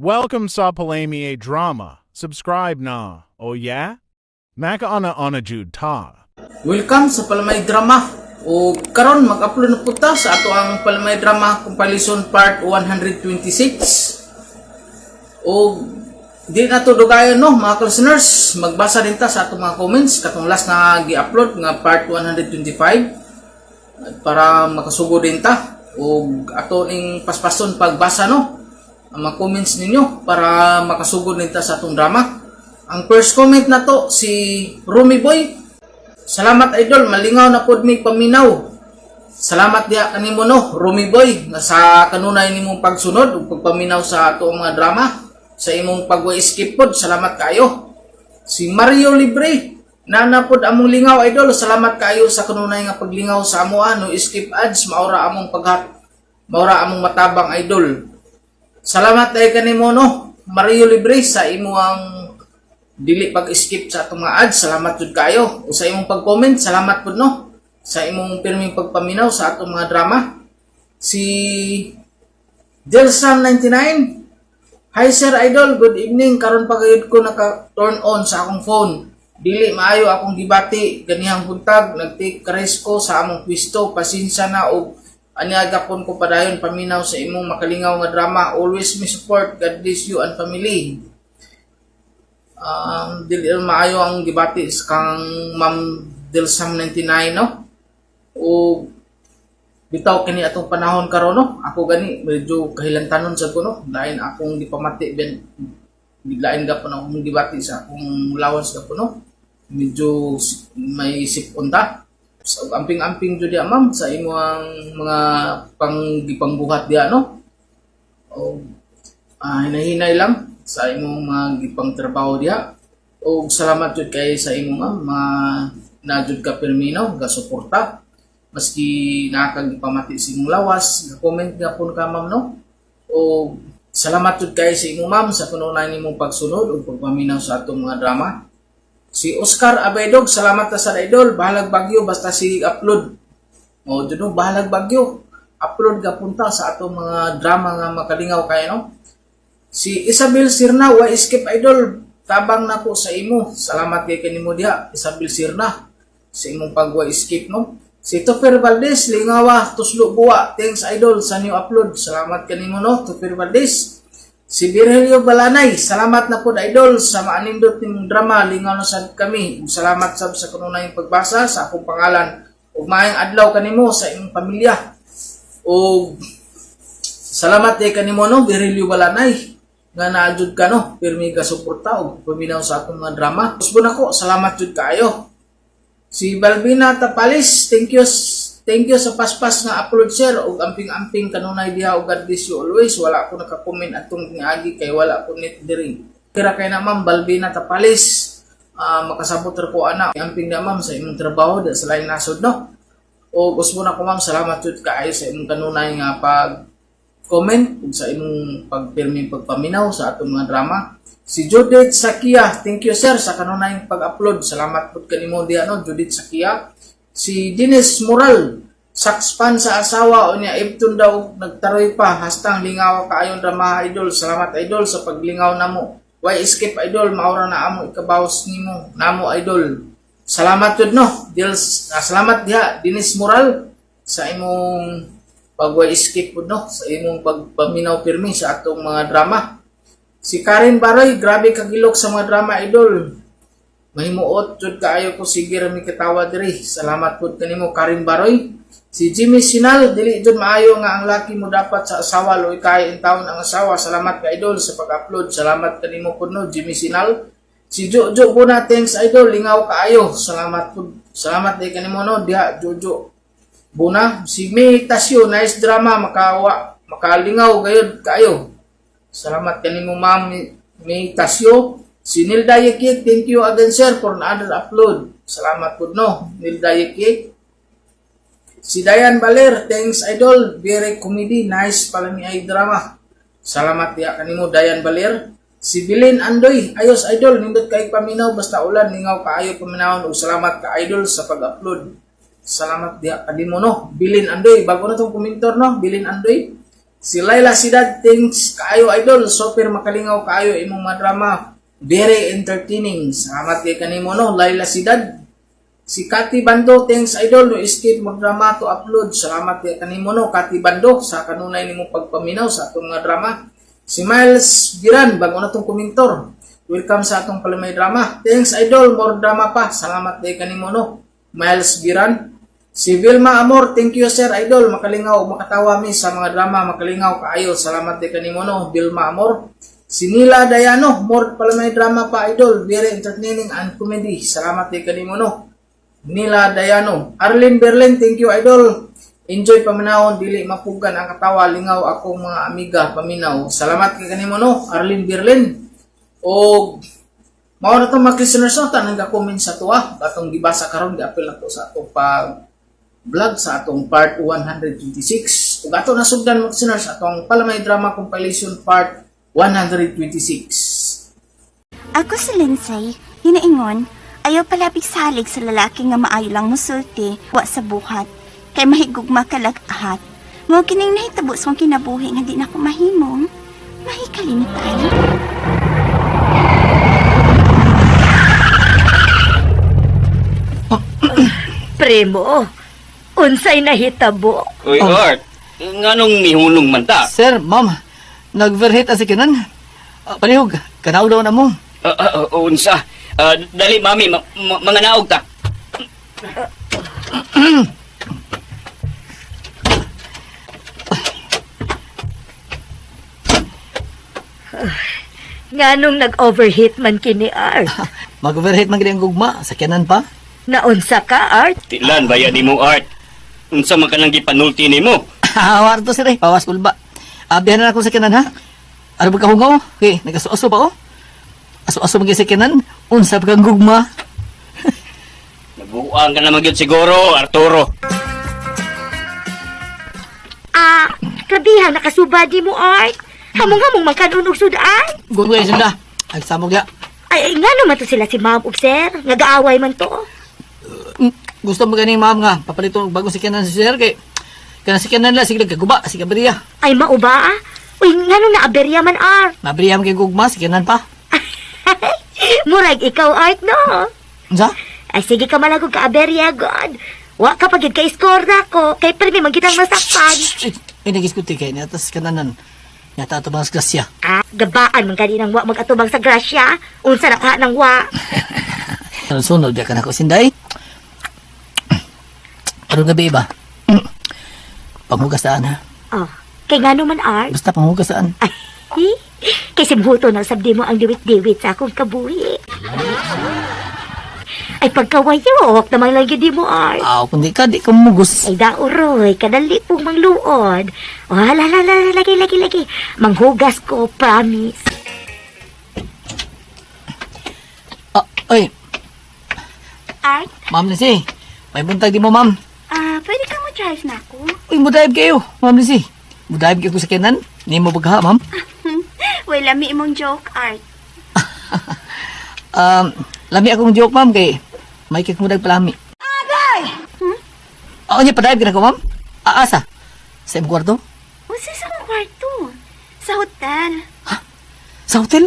Welcome sa Palami Drama. Subscribe na. Oh yeah? Makauna-una jud ta. Welcome sa Palamay Drama. O karon mag-upload na pud ta sa ato ang Palamay Drama Compilation Part 126. O di na to dugayon, no, mga listeners, magbasa din ta sa atong mga comments katong last na gi-upload nga part 125 para makasugo din ta og ato ning paspason pagbasa, no, ang mga comments ninyo para makasugod din ta sa atong drama. Ang first comment na to si Rumi Boy. "Salamat, idol, malingaw na pod mi paminaw." Salamat diha kanimo, no, Rumi Boy, nga sa kanunay nimong pagsunod ug pagpaminaw sa ato mga drama, sa imong pagwa skip pod, salamat kaayo. Si Mario Libre, "Nana pod among lingaw, idol, salamat kaayo sa kanunay nga paglingaw sa amoa, no skip ads, maura among paghat, maura among matabang, idol." Salamat ay kanimo, no, Mario Libre, sa imong dili pag-skip sa atong mga ads. Salamat jud kayo. O sa imong pag-comment, salamat pud, no, sa imong pirming pagpaminaw sa atong mga drama. Si Delsan99, "Hi sir idol, good evening. Karon pa gayud ko naka-turn on sa akong phone. Dili maayo akong gibati ganihang buntag, nag-take rest ko sa among pwesto. Pasensya na og ania gapon ko padayon paminaw sa imong makalingaw nga drama. Always me support. God bless you and family." Dili maayo ang gibati sa kang Ma'am Delsam 99, no. O bitaw kini atong panahon karon, no. Ako gani medyo kahilantanon sa ko, no. Lain akong gipamati ben biglain gapon akong gibati sa akong lawas gapon, no. Medyo may sipon ta. So, amping-amping jud diya, ma'am, sa imong mga pang gipangbuhat diya, no. O hinahinay lang sa imong mga gipang trabaho diha. O salamat jud kay sa imong, ma'am, mga na jud ka pirmino ga suporta maski nakakagipamati sa imong lawas, comment gapon ka, ma'am, no. O salamat jud kay sa imong, ma'am, sa kanunay nimong pagsunod ug pagpaminaw sa atong mga drama. Si Oscar Abaydog, "Salamat ta sa idol, bahalag bagyo basta si upload." O duno bahalag bagyo. Upload gapon ta sa atong mga drama nga makalingaw kay, no. Si Isabel Sirna, "Wa skip, idol, tabang nako sa imo." Salamat kay kanimo diha, Isabel Sirna, sa imong pagwa skip, no. Si Topher Valdez, "Lingawa, tuslo buwa. Thanks, idol, sa new upload." Salamat kanimo, no, Topher Valdez. Si Virgilio Balanay, "Salamat na po, idol, sa maanindot nimong drama, lingaw na sad kami. Ug salamat sab sa kanunayng pagbasa sa akong pangalan. Ug maayong adlaw kanimo sa imong pamilya." Ug salamat kay kanimo, no, Virgilio Balanay, nga naadjud ka, no, pirmi ka suporta ug paminaw sa atong mga drama. Usbon ako, salamat jud kaayo. Si Balbina Tapalis, "Thank you, thank you sa paspas nga upload, sir, ug amping-amping kanunay diha ug God bless you always. Wala ko naka-comment atong niagi kay wala ko net diri." Kira kay na, Ma'am Balbina Tapalis. Makasabot ra ko ana. Amping na, ma'am, sa imong trabaho da sa laing nasod, no. O usbon ako, ma'am, salamat jud kaayo sa imong kanunay nga pag comment ug sa imong pagpirming pagpaminaw sa atong mga drama. Si Judith Sakia, "Thank you, sir, sa kanunayng pag-upload." Salamat pud kanimo diha, no, Judith Sakia. Si Dennis Moral, "Sakspan sa asawa unya ibton daw nagtaroy pa hastang lingaw kaayon drama, idol. Salamat, idol, sa paglingaw namo. Why skip, idol, maura na amo ikabawas nimo namo, idol." Salamat jud, no. Dils, salamat diha, Dennis Moral, sa imong pagway skip pud, no, sa imong pagpaminaw pirmi sa atong mga drama. Si Karen Baroy, "Grabe kagilok sa mga drama, idol. Mahimuot jud kaayo ko, sige ra mi katawa diri." Salamat pud kanimo, Karen Baroy. Si Jimmy Sinal, "Dili jud maayo nga ang laki mo dapat sa asawa, luoy kaayo intawon ang asawa. Salamat ka, idol, sa pag-upload." Salamat kanimo pud, no, Jimmy Sinal. Si Jojo Buna, "Thanks, idol, lingaw kaayo." Salamat pud. Salamat di kanimo, no, diha, Jojo Buna. Si May Tasio, "Nice drama, makawa, makalingaw gayud kaayo." Salamat kanimo, Ma'am May Tasio. Si Nilda Yekik, "Thank you again, sir, for another upload." Salamat pud, no, Nilda Yekik. Si Dayan Baler, "Thanks, idol, very comedy, nice pala ni ay drama." Salamat diya kanimo, Dayan Baler. Si Bilin Andoy, "Ayos, idol, nindot kay paminaw basta ulan, lingaw kaayo paminawon ug salamat ka, idol, sa pag-upload." Salamat diha kanimo, no. Bilin Andoy, bago na tong komentor, no, Bilin Andoy. Si Laila Sidad, thanks kaayo idol. Super makalingaw kaayo imong mga drama. Very entertaining. Salamat kay kanimo no, Laila Sidad. Si Kati Bando, thanks idol. No skip mo drama to upload. Salamat kay kanimo no, Kati Bando, sa kanunay nimo pagpaminaw sa atong mga drama. Si Miles Biran, bago na tong komentor. Welcome sa atong Palamay Drama. Thanks idol, more drama pa. Salamat kay kanimo no, Miles Biran. Si Vilma Amor, thank you sir idol. Makalingaw, makatawa mi sa mga drama, makalingaw kaayo. Salamat kay kanimo no, Vilma Amor. Si Nila Dayano, more Palamay Drama pa idol. Very entertaining and comedy. Salamat kay kanimo no. Nila Dayano. Arlene Berlin, thank you idol. Enjoy paminawon, dili mapugan ang katawa, lingaw akong mga amiga paminaw. Salamat kay kanimo no, Arlene Berlin. O mao na to mga listeners no, tanang ga-comment sa tuwa atong gibasa karon, giapil na to sa atong pag vlog sa atong part 126. Ug ato nasugdan mga listeners atong Palamay Drama Compilation part 126. Ako si Lindsay, hinaingon, ayaw palabig salig sa lalaki nga maayo lang musulti, wa sa buhat, kay mahigugma kalagahat. Mao kining nahitabo sa akong kinabuhi nga di na ko mahimong, mahikalimutan. Primo, unsay nahitabo? Uy, Art, nganong mihunong man ta? Sir, ma'am, nag-overheat ang sikinan. Ah, palihog, kanaw daw na mo. Unsa? Dali, mami, mga naog ta. Nganong nag-overheat man kini Art? Mag-overheat man gid ang gugma, sakyanan pa. Naunsa ka, Art? Tilan, baya di mo, Art. Unsa man ka nang gipanulti nimo? Awar to sir eh, pawas kulba. Abihan na akong sakyanan ha. Ano ba kahungaw? Okay, nagaso-aso pa oh. Aso-aso man gid sakyanan, unsa pa kang gugma. Nabuang ka naman gyud siguro, Arturo. Ah, grabihan nakasuba di mo, Art. Hamong-hamong man kanon og sudan. Gugma sunda. Ay samog ya. Ay, ay, ngano man to sila si ma'am ug sir? Nga gaaway man to. Gusto mo ganing ma'am nga papalito og bagong sakyanan si sir kay kana sakyanan la sige kaguba, sige abriya. Ay, mauba ah. Uy, ngano na aberya man, Art? Mabriya man kay gugma, sakyanan pa. Murag ikaw, Art, no? Unsa? Ay, sige ka malagog ka aberya, God. Wa ka pagid ka score na ko. Kay permi man kitang masakpan. Ay, ay nagiskuti kay niya tas kananan. Yata ato mga grasya. Ah, gabaan man gani nang wa mag-atubang sa grasya. Unsa na ka nang wa? Sunod ya ka na ko sinday. Aron gabi ba? Panghugas saan ha? Oh, kay ngano man, Art? Basta panghugas saan. Ay, kay simhuto na sabdi mo ang diwit-diwit sa akong kabuhi. Ay, pagkawayok naman lang yun di mo, Art. Aw, kundi ka, di ka mugos. Ay, dauroy, kadali pong mangluod. Oh, hala, hala, hala, lagi, lagi, lagi. Manghugas ko, promise. Ah, ay, Art, Ma'am Lizzie. May buntag di mo, ma'am. ah, pwede ka mo drive na ako? Uy, mo-drive kayo, Ma'am Lizzie. Mo-drive kayo ko sa kanan. Ni mo bagha, ma'am. Wala mi imong joke, Art. Lami akong joke, ma'am, kay may kay kumudag palami. Agay! Hmm? Oo niya, pa-drive ka na ko, ma'am. Aasa. Sa imong kwarto? Unsa sa akong kwarto? Sa hotel. Sa hotel?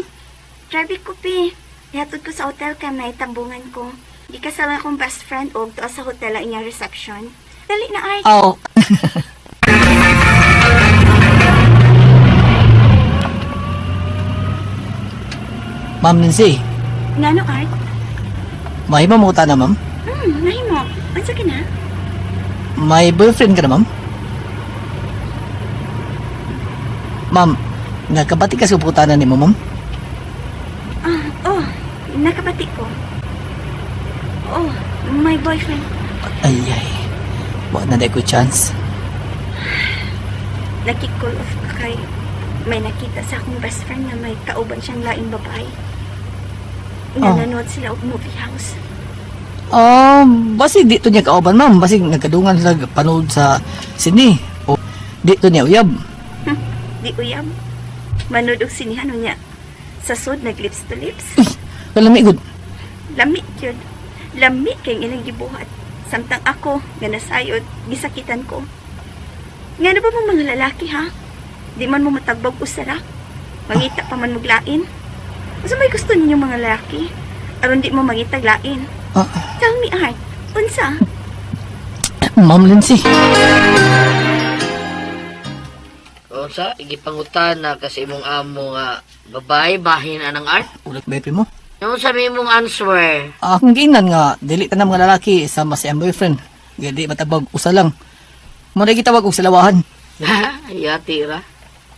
Grabe ko, pi. Ihatod ko sa hotel kay may tambungan ko. Gikasal akong best friend og tuwa sa hotel ang inyang reception. Dali na, Art. Oo. Ma'am Nancy, Ngano, Art? mahimo mo ta na, ma'am? Nahimo. Unsa ka na? May boyfriend ka na, ma'am? Ma'am, nakabati ka sa putanan ni mo, ma'am? Ah, oh, nakabati ko. Oh, my boyfriend. Ay, ay. Wa na ko chance. Nakikul off ka kay may nakita sa akong best friend na may kauban siyang laing babae. Nga Oh. nanood sila og movie house. Basig dito niya kauban, ma'am. Basig nagkadungan sila panood sa sini. O, dito niya uyab. Di uyab. Manood og sinihan niya. Sa sud nag lips to lips. Kalami good. Lami gyud. Lami kay ilang gibuhat. Samtang ako nga nasayod, gisakitan ko. Ngano ba mong mga lalaki ha? Di man mo matagbog usara. Mangita pa man muglain. Unsa may gusto ninyo mga lalaki? Aron di mo mangitag lain. Ah. Tell me, Art. Unsa? Ma'am Lindsay. Unsa gipangutan na kasi imong amo nga babae bahin anang art? Ulat ba mo? Unsa may imong answer? Akong giingnan nga, dili tanang mga lalaki sama sa iyang boyfriend. Gadi matabag usa lang. Mo na gitawag og salawahan. Yati ra.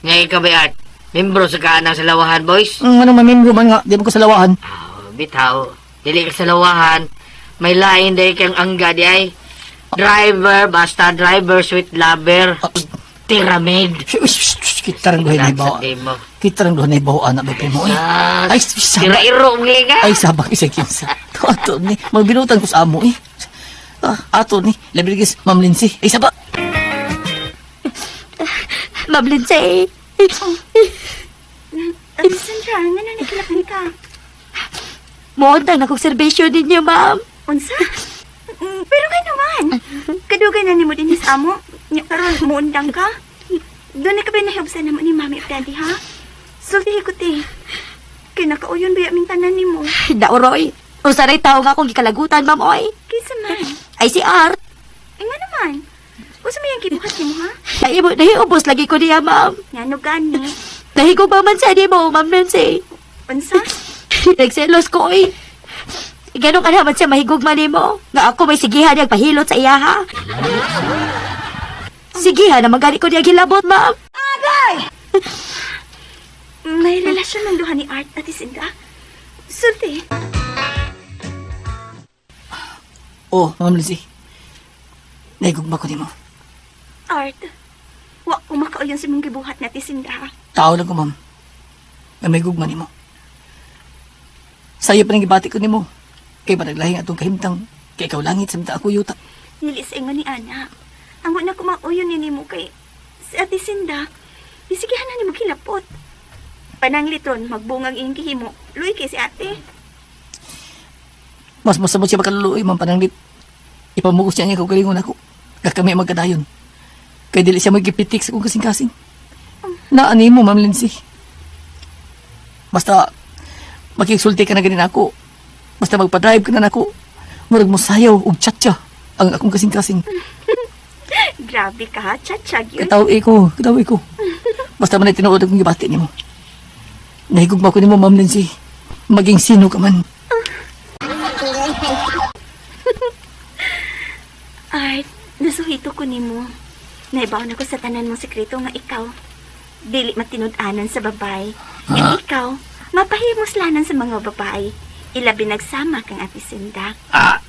Ngay ka ba art? Membro sa kaanang sa lawahan, boys? Anong mamembro man nga, di mo ko salawahan. Oh, bitaw. Dili ka sa lawahan. May lain day kang angga di ay. Driver, basta driver, sweet lover. Ah, Tiramid. Kita rin duhay na ibaw. Kita rin duhay na ibaw, anak ba mo? Eh. Ay, Tira sabak. iro mong liga. Ay, sabak isa kinsa. Ato ni, magbinutan ko sa amo eh. Ah, ato ni, labi gis, Ma'am Lindsay. Ay, sabak. Ma'am Lindsay, Ate Sandra, nga na nakilakan ka. muundang na kong serbisyo ninyo, ma'am. Unsa? Pero nga naman. Kadugay na nimo din sa amo. Nya karon muundang ka. Doon na ka ba nahibsan naman ni Mami at Daddy, ha? Sultihi ko, te. Kay nakauyon ba aming tanan nimo? Dauroy. Unsa ray tawo nga akong gikalagutan, ma'am, oy. Kinsa man? Ay si Art. Ay nga naman. Unsa may ang gibuhat nimo, ha? Nahibo, nahiubos lagi ko niya, ma'am. Ngano gani? Nahigugma man sa nimo, ma'am Nancy. Unsa? Nagselos ko, oy. Ganun ka naman siya mahigugma nimo. Nga ako may sigihan niyang pahilot sa iya, ha? Sigihan na gani ko niya gilabot, ma'am. May relasyon ng duha ni Art at Isinda. Sulti. Oh, Ma'am Lindsay. Naigugma ko nimo. Art, wa ko makauyon sa mong gibuhat na Tisinda, ha? Tao lang ko, ma'am. Nga may gugma nimo. Sayo pa nang gibati ko nimo. Kay panaglahing atong kahimtang. Kay ikaw langit samtang ako yuta. Dili sa ingon ni Ana. Ang na ko mauyon ni nimo kay si Ate Sinda. Bisigihan na nimo kilapot. Panang litron magbungag iyong gihimo. Luy kay si ate. Mas masamot siya makaluluoy, ma'am, pananglit. Ipamugos niya niya kaugalingon ako. Kakami ang magkadayon. Kay dili siya magipitik sa kong kasing-kasing. Naani mo, Ma'am Lindsay. Basta, makiksulti ka na ganin ako. Basta magpa-drive ka na nako. Murag mo sayaw og tsa ang akong kasing-kasing. Grabe ka ha, tsatsag yun. Kataw ko, kataw ko. Basta man ay tinuod akong gibati nimo. Nahigugma ko nimo, Ma'am Lindsay. Maging sino ka man. Art, nasuhito ko nimo. Naibaw na ko sa tanan mong sekreto nga ikaw. Dili matinud-anan sa babae. Nga ikaw, mapahimuslanan sa mga babae. Ilabi nagsama kang Ate Sinda. Ah!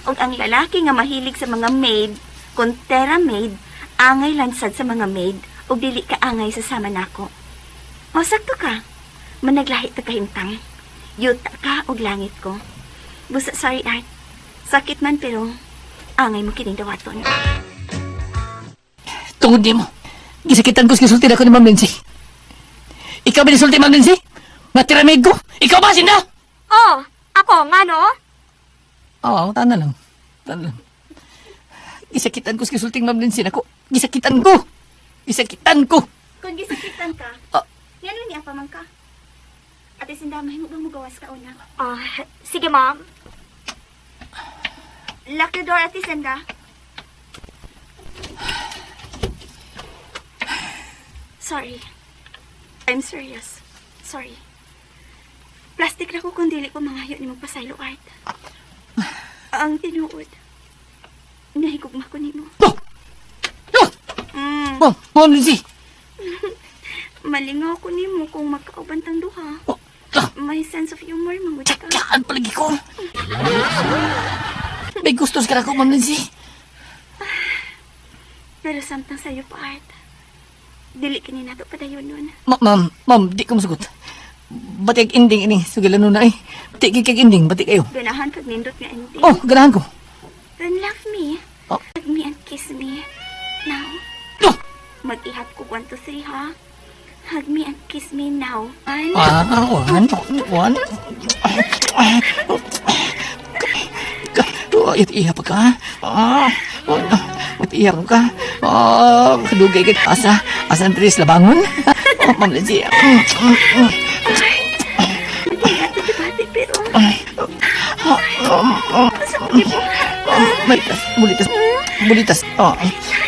Ug ang lalaki nga mahilig sa mga maid, kontera maid, angay lansad sa mga maid, ug dili ka angay sa sama nako. O sakto ka, managlahi ta kahimtang. Yuta ka og langit ko. Busa sorry Art, sakit man pero angay mo kining dawaton. Tungod nimo. Gisakitan ko sa gisulti na ko ni Ma'am Lindsay. Ikaw ba nisulti, Ma'am Lindsay? Nga tiramid ko? Ikaw ba, Sinda? Oh, ako nga, no? Oo, tahan na lang. Tahan na lang. Gisakitan ko sa gisulting Ma'am Lindsay nako. Gisakitan ko! Gisakitan ko! Kung gisakitan ka, Ah. ngano niya pa man ka? Ate Sinda, mahimo bang mugawas ka una? Ah, sige, ma'am. Lock the door, Ate Sinda. Sorry. I'm serious. Sorry. Plastic ra ko kung dili ko mangayo ni magpasaylo, Art. Ang tinuod. Nahigugma ko nimo. Oh! Oh! Mm, Ma'am, Ma'am Lindsay! malingaw ko nimo kung magkauban tang duha. Oh, ah, May sense of humor man gud ka. Tsakaan palagi ko! May gustos ka na ako, Ma'am Lindsay. Pero samtang sayo pa, Art. Dili kini nato padayon nun. Ma'am, ma'am, di ko masagot. Batik ending ini, sugilan nun na eh. Di kay ending, batik kayo. Ganahan kag nindot nga ending. Oh, ganahan ko. Then love me. Oh. Hug me and kiss me. Now. Oh! Mag-ihap ko 1, 2, 3, ha? Hug me and kiss me now. One. Ah, one, one. It iya pa ka. Ah, it iya ka. Oh, dugay ka. Asa, asa ang tres labangon? Oh, Ma'am Lindsay. Gibati pero Balitas, bulitas, bulitas. Oh,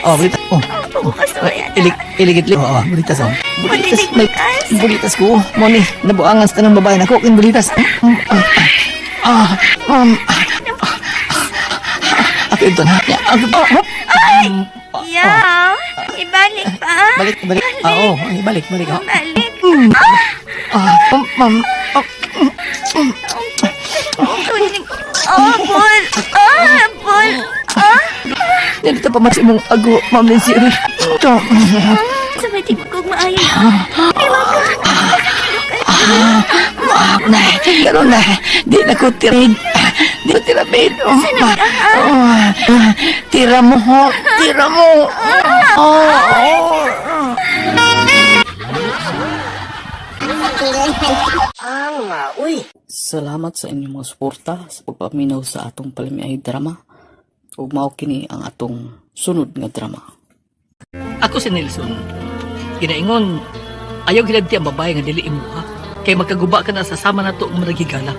oh, bulitas. Oh. Pagbukas na yan. Ilig, iligit, oh, oh, bulitas, oh. Bulitas, may, Bulitas. bulitas ko. Moni, nabuangan sa tanang babae na ko, kin bulitas. Ah, ako ito na. Ako, oh, oh. Ay! Yeah! Ibalik pa! Balik, balik. Ah, oh, ay, balik, balik. Oh. Balik! Ah, ma'am, oh, Oh, Paul! Oh, Paul! Ah! nalito pa man sa imong ago, Ma'am Lindsay. Ito. Sa may tigmagog maayo. Na, karon na, di na ko tirid. Di ko tirabid. Oh, ma. Oh, ah, tira mo, ho. Tira mo. Oh, oh. Salamat sa inyong mga suporta sa pagpaminaw sa atong palamiay drama. Ug mao kini ang atong sunod nga drama. Ako si Nelson. Ginaingon, ayaw gilabti ang babae nga dili imuha. Kay magkaguba ka na sa sama na to ang managhigala.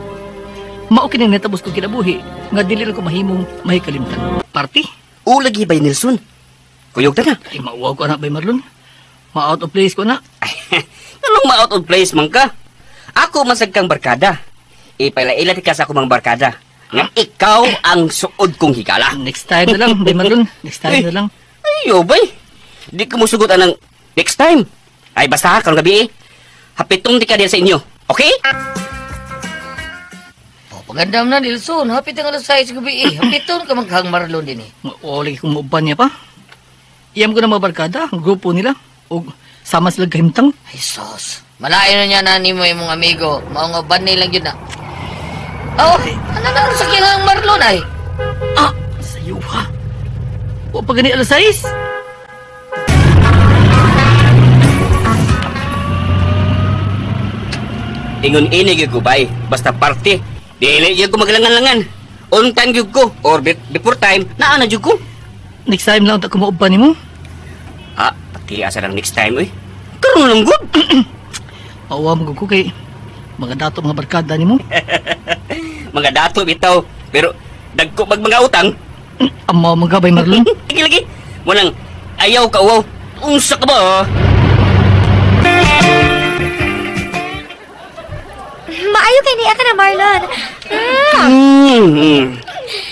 Mao kini natapos ko kinabuhi nga dili na ko mahimong mahikalimtan. Party? O lagi bay Nelson. Kuyog ta na. Ay mauwaw ko anak bay Marlon. Ma-out of place ko na. Anong ma-out of place man ka? Ako masag kang barkada. Ipaila-ila ti ka sa akong mga barkada. Nga ikaw ang suod kong higala. Next time na lang, bay Marlon. Next time na lang. Ayo bay. Di ko musugot anang next time. Ay basta ha, karong gabi eh. Hapitong di ka diyan sa inyo. Okay? Oh, pagandam na, Nelson. Hapit ang alas 6 gabi eh. Hapiton ka magkang Marlon din eh. Mauwaw lagi kong mauban niya pa. Iyam ko na mga barkada, ang grupo nila. O sama sila kahimtang. Ay, sos. Malayo na niya na ni mo imong amigo. Mao nga banay lang yun na. Oh, ano na sa kinang Marlon ay? Ah, sayo ha. O pag gani alas 6. Ingon ini gyud ko bay. Basta party. Dili gyud ko maglangan-langan. On time gyud ko or before time naa na gyud ko. Next time lang ta ko mauban nimo. Ah, pati asa lang next time oy. Karon lang gud. Mauwaw mo ko kay mga dato mga barkada nimo. Mga dato bitaw, pero dagko mag mga utang. Amo mga bay Marlon. Lagi lagi. Walang ayaw ka uwaw. Unsa ka ba? Maayo kay niya ka na, Marlon. Mm.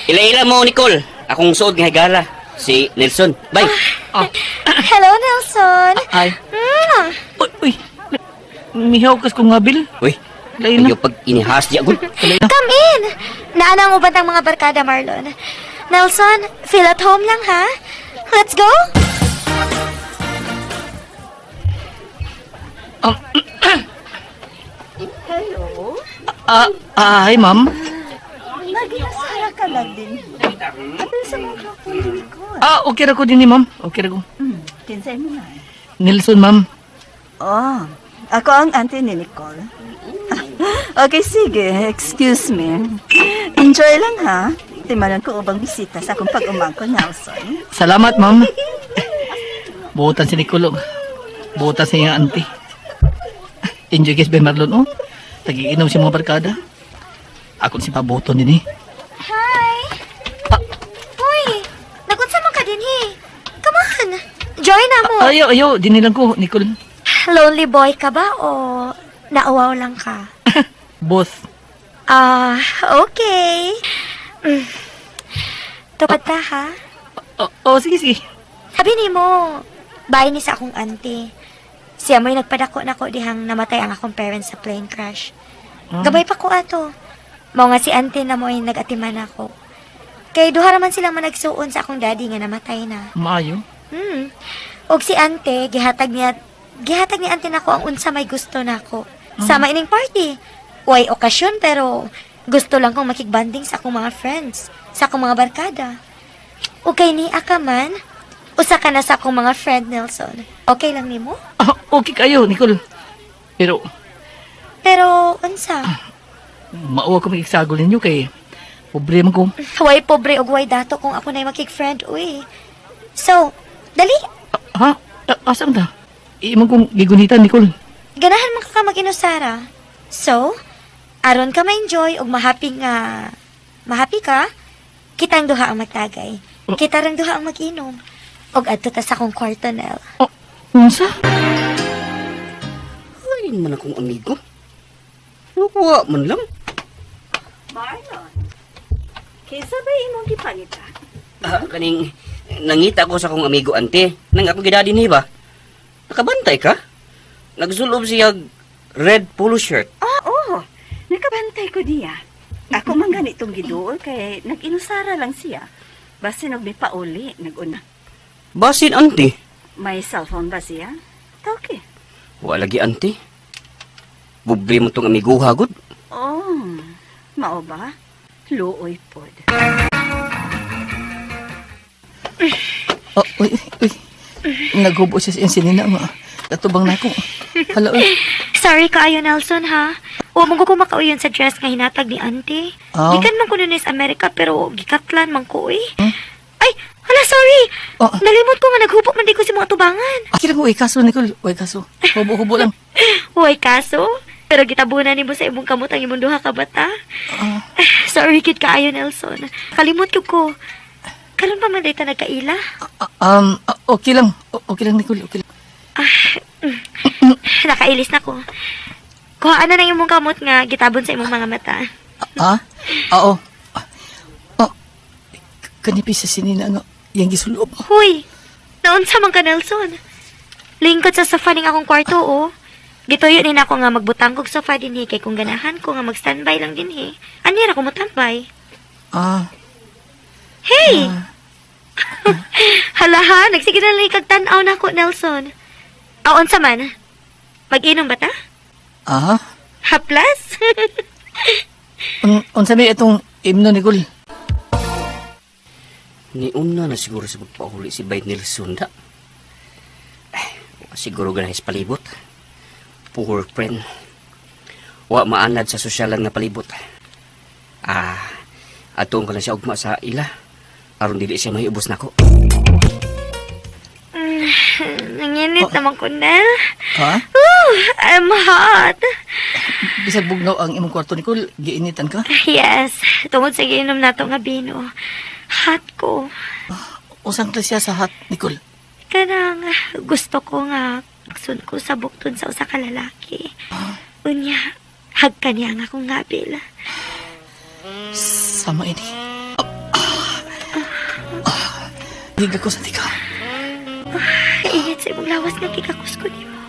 Ila-ila mo Nicole. Akong suod nga higala si Nelson. Bye. Ah, Hello, Nelson. ay. Uy, uy. Mihaw kas kong ngabil. Uy, Lain na. ayaw pag inihas diya gud. Come in. Naana ang uban ng mga barkada, Marlon. Nelson, feel at home lang, ha? Let's go. Hello? Ah, ah, hi ma'am. Naginasara ka lang din. Ano sa mga hapon din ko? Ah, okay ra ko din ni ma'am. Okay ra ko. Kinsay mo nga. Nelson ma'am. Oh, ako ang auntie ni Nicole. Okay, sige. Excuse me. Enjoy lang ha. Timanan ko ubang bisita sa akong pag-umangko, Nelson. Salamat ma'am. Buotan si Nicole. oh. Buotan sa iyang auntie. Enjoy guys by Marlon oh. Tagiinom si mga barkada. Ako si paboton din eh. Hi. Uy, nagunsa man ka din, eh. Come on. Join na mo. Ayaw, ayaw. Dinilang ko, Nicole. Lonely boy ka ba o nauwaw lang ka? Both. Ah, okay. Tupad ta, ha? Oh, oh, sige, sige. Sabi ni mo, bahay ni sa akong auntie. Siya mo'y nagpadako na ko dihang namatay ang akong parents sa plane crash. Gabay pa ko ato. Mao nga si auntie na mo'y nag-atiman ako. Kay duha raman silang managsuon sa akong daddy nga namatay na. Maayo. Og si ante, gihatag ni ante nako ang unsa may gusto nako. Sama ining party. Way okasyon pero gusto lang kong makigbanding sa akong mga friends, sa akong mga barkada. Okay ni aka man, usa ka na sa akong mga friend Nelson. Okay lang nimo? Ah, okay kayo, Nicole. Pero, Pero unsa? mauwa ko makiksagol ninyo kay problema ko. Way pobre og way dato kung ako na'y makig-friend uy. So, Dali, Ha? Asa man ta? Imong kong gigunitan, Nicole. ganahan man ka ka mag-inusara. So, aron ka ma-enjoy ug mahappy nga mahappy ka, kitang duha ang magtagay. Kita rang duha ang mag-inom. Og adto ta sa akong kwarto, Nel. Oh, unsa? Ay, man akong amigo. Nakuha man lang. Marlon, kinsa ba imong gipangita? Ah, kaning nangita ko sa akong amigo ante. Nang ako gidadi ni ba? Nakabantay ka? Nagsulob siya red polo shirt. Ah, oo. Nakabantay ko diya. Ako man ganitong giduol kay nag-inusara lang siya. Basin og may pauli, nag-una. Basin ante. May cellphone ba siya? Okay. Wala lagi ante. Bubre mo tong amigo hagod. Oh, mao ba? Luoy pod. Oh, uy, uy. Naghubo siya sa iyang sinina nga. Katubang na ako. Hala, uy. Sorry kaayo, Nelson, ha? Wa mo ko makauyon sa dress nga hinatag ni auntie. Ah. Gikan man ko nun sa Amerika pero gikatlan man ko eh. Ay, hala, sorry. Oh. Nalimot ko nga naghubo man di ko sa mga tubangan. Ah, kira ko, uy, kaso, Nicole. Uy, kaso. Hubo-hubo lang. Uy, kaso. Pero gitabunan nimo sa imong kamot ang imong duha ka bata. Ah. Sorry kid kaayo, Nelson. Kalimot ko ko. Karon pa man day ta nagkaila. Okay lang. Okay lang, Nicole. Okay lang. Nakailis na ko. Kuhaan na ng imong kamot nga gitabon sa imong mga mata. Ah? Oo. Oh. Kanipis sa sinina nga. Yang gisulob. Huy, naunsa man ka, Nelson. Lingkod sa sofa ning akong kwarto, oh. Gituyo ni nako nga magbutang kog sofa dinhi kay kung ganahan ko nga mag-standby lang dinhi. Ani ra ko motambay. Ah. Hey! Hala ha, nagsige na lang kag tan-aw nako, Nelson. Aw, unsa man? Mag-inom ba ta? Ah? Haplas? Unsa may itong imno, Nicole? Niuna na siguro sa pagpauli si Bay Nelson da. Eh, siguro ganahis palibot. Poor friend. Wa maanad sa sosyalan nga palibot. Ah, atuon ko lang siya ugma sa ila. Aron dili siya mahiubos nako. Nanginit naman ko, Nel. Ha? Woo, I'm hot. Bisag bugnaw ang imong kwarto, Nicole. Giinitan ka? Yes, tungod sa giinom nato nga bino. Hot ko. Usang klase siya sa hat, Nicole? Kanang gusto ko nga sun ko sa buktod sa usa ka lalaki. Unya, hagka niya nga akong ngabil. Sama ini. Ah. Higa ko sa tika. Kainit sa imong lawas nga gikakos ko nimo.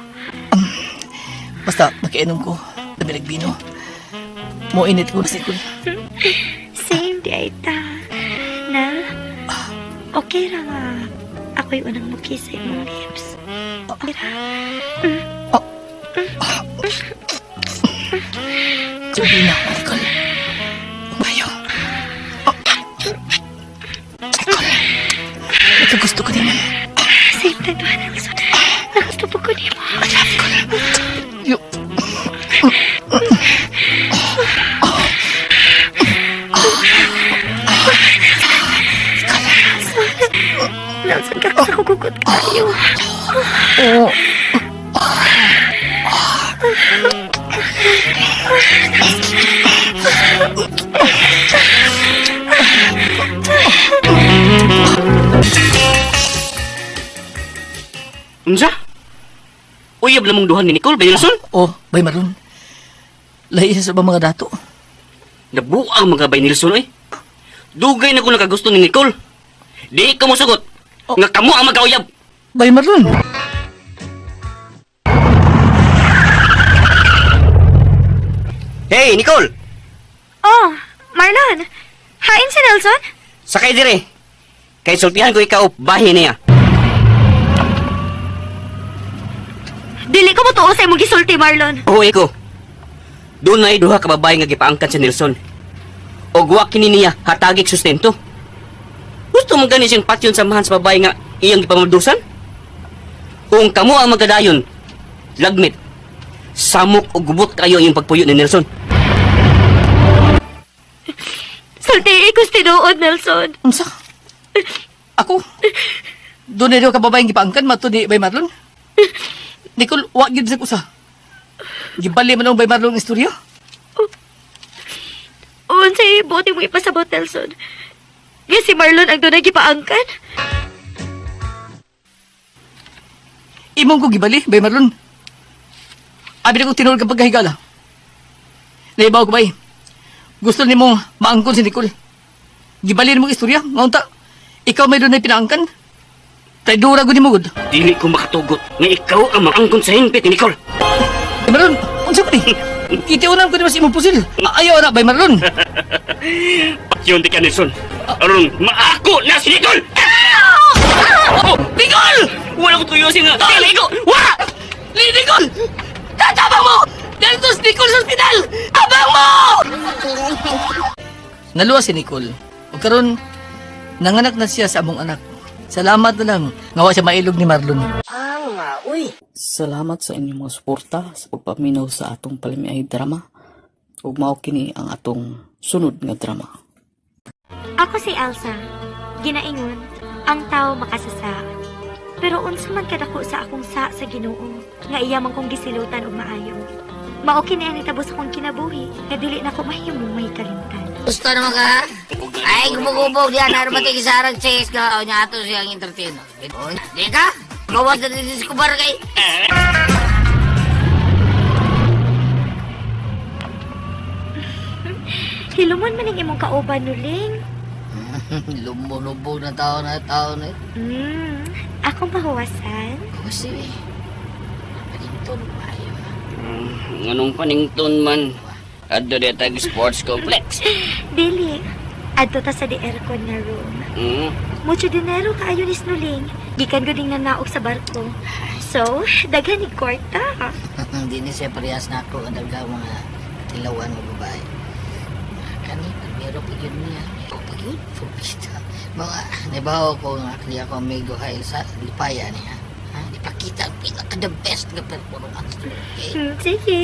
Basta, makiinom ko. Labi nagbino. Mo init ko na si Nicole. Same day ta. Nel, okay ra nga ako'y unang mukis sa imong lips. Okay ra. Sabi na ako, Nicole. Umayo. Oh. Nicole. Ikaw gusto ko naman. Same time duha, Nelson. Nagusto po ko nimo. Yo. Nelson, kakas ako gugot kayo. Oo. Unsa? Uyab na mong duhan ni Nicole, Bay Nelson? Oh, bay Marlon. Lahi siya sa ibang mga dato. Nabuang mga Bay Nelson oy. Dugay na ko nakagusto ni Nicole. Di ko mosugot. Nga kamo ang magkauyab. Bay Marlon. Hey, Nicole! Oh, Marlon. Hain si Nelson? Sakay dire. Kay sultihan ko ikaw, bahin niya. Dili ko mo sa imong gisulti, Marlon. Oo, ko. Doon ay duha ka babae nga gipaangkan si Nelson. Og wa kini niya hatagik sustento. Gusto mo gani siyang patyon samahan sa babae nga iyang gipamabdusan? Kung kamo ang magkadayon, lagmit, samok o gubot kayo ang iyong pagpuyo ni Nelson. Sulti ko tinuod, Nelson. Unsa? Ako? Doon na daw ka babaeng gipaangkan, mato ni Bay Marlon. Nicole, wa gyud sa kusa. Gibali man ang Bay Marlon ang istorya. Unsay buti mo ipasabot, Nelson? Nga si Marlon ang dunay gipaangkan? Imong ko gibali, Bay Marlon. Abi na ko tinuod kang pagkahigala. Naibaw ko, bay. Gusto nimo maangkon si Nicole. Gibali nimo ang istorya, ngaunta. Ikaw may doon na pinaangkan. Traidora gud nimo gud. Dili ko makatugot nga ikaw ang maangkon sa hingpit ni Nicole. Bay Marlon, unsa pa ni? Gitiunan ko nimo sa imong pusil. Ayaw na, Bay Marlon. Patyon di ka, Nelson. Aron, maako na si Nicole! Oh, Nicole! Wala ko tuyo siya nga. Dili ko! Wa! Nicole! Tatabang mo! Dito si Nicole sa ospital! Tabang mo! Naluwa si Nicole. O karon, nanganak na siya sa among anak. Salamat na lang. Ngawa siya mailog ni Marlon. Salamat sa inyong mga suporta sa pagpaminaw sa atong palamiay drama. Ug mao kini ang atong sunod nga drama. Ako si Elsa. Ginaingon, ang tao makasasa. Pero unsa man kadako sa akong sa Ginoo, nga iya man kong gisilutan og maayo. Mao kini ang nitabo sa akong kinabuhi, nga dili na ko mahimong mahikalimtan. Gusto naman ka? Ay, gumugubog diyan. Ano ba tayo sarang chase ka? O niya ato siyang entertain. O, di ka? Gawas na didiskubar kay. Hilumon man ang imong kauban nuling. Lumbo-lumbo na tao na tao na. Akong pahuwasan. Kasi, eh. Panington maayo. Anong panington man? Adto di tag sports complex. Dili, adto ta sa di aircon na room. Mucho dinero kaayo ni Snuling. Gikan ko ding nanaog sa barko. So, daghan ni kwarta. Hindi ni siya parehas na ako ang daghang mga tilawan ng babae. Kani, pero pag yun niya. O pag yun, pupita. Mga, nabaho ko nga kaniya ko amigo kay sa lipaya niya. Ha? Ipakita ang pinaka the best nga performance. Okay? Sige,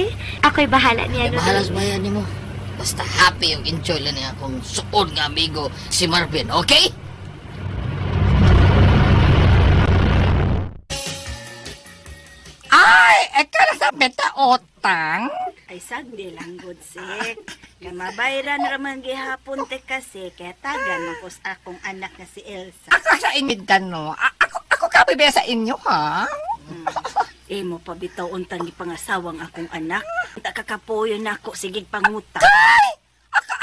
ako'y bahala niya. Kaya bahala sa bayan nimo. Basta happy yung enjoy lang niya akong suod nga amigo si Marvin, okay? Ay, ikaw na sa beta utang? Ay, sagdi lang, good sik. Kay mabayran raman gihapon te kasi, kaya tagan man ko sa akong anak na si Elsa. Ako sa inyo no. Ako kabibe sa inyo, ha? Imo pa bitaw untang gipangasawang akong anak. Ta kakapuyo na ako sige panguta.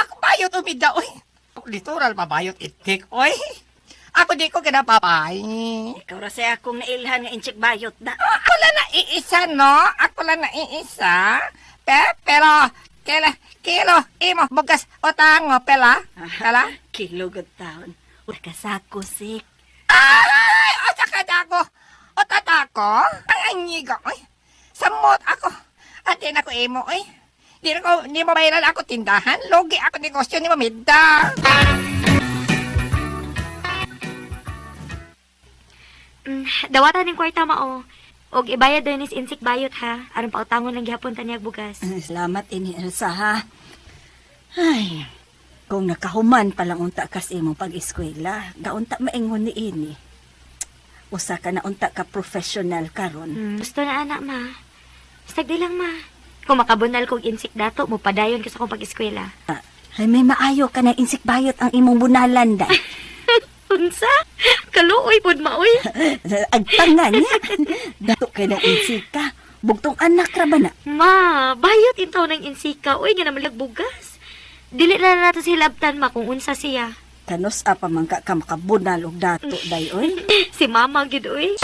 Ako bayot umida, oy. Literal mabayot itik, oy. Ako di ko kinapapay. Ikaw ra say akong nailhan nga inchik bayot da. Ako lang na iisa, no? Ako lang na iisa. Pero, kila, kilo, imo, bugas, utang, mo, pela, pela. Kilo gud taon. Kasako sik. Ay, o saka ako. O tatako. Ang anyigo, oy. Samot ako. At di na ko imo, oy. Di na ko, di mo bayaran ako tindahan. Lugi ako negosyo ni Mamida. Dawatan ning kwarta mao. Og ibayad din is insik bayot ha. Aron pautangon lang gihapon ta niyag bugas. Ay, salamat ini Elsa ha. Ay, kung nakahuman pa lang unta kas imong pag-eskwela, gaunta maingon ni ini. Usa ka na unta ka professional karon. Gusto na anak ma. Sagdi lang ma. Kung makabunal kog insik dato, mo padayon ka sa akong pag-eskwela. Ay, may maayo ka ng insikbayot ang imong bunalan da. Unsa? Kaluoy pud maoy. Agtanga niya. Dato kay ng insika. Bugtong anak ra ba na? Ma, bayot intaw ng insika. Uy, nga naman bugas. Dili na nato si hilabtan ma kung unsa siya. Kanos apa man ka ka makabunal og dato day oy. Si mama gid oy.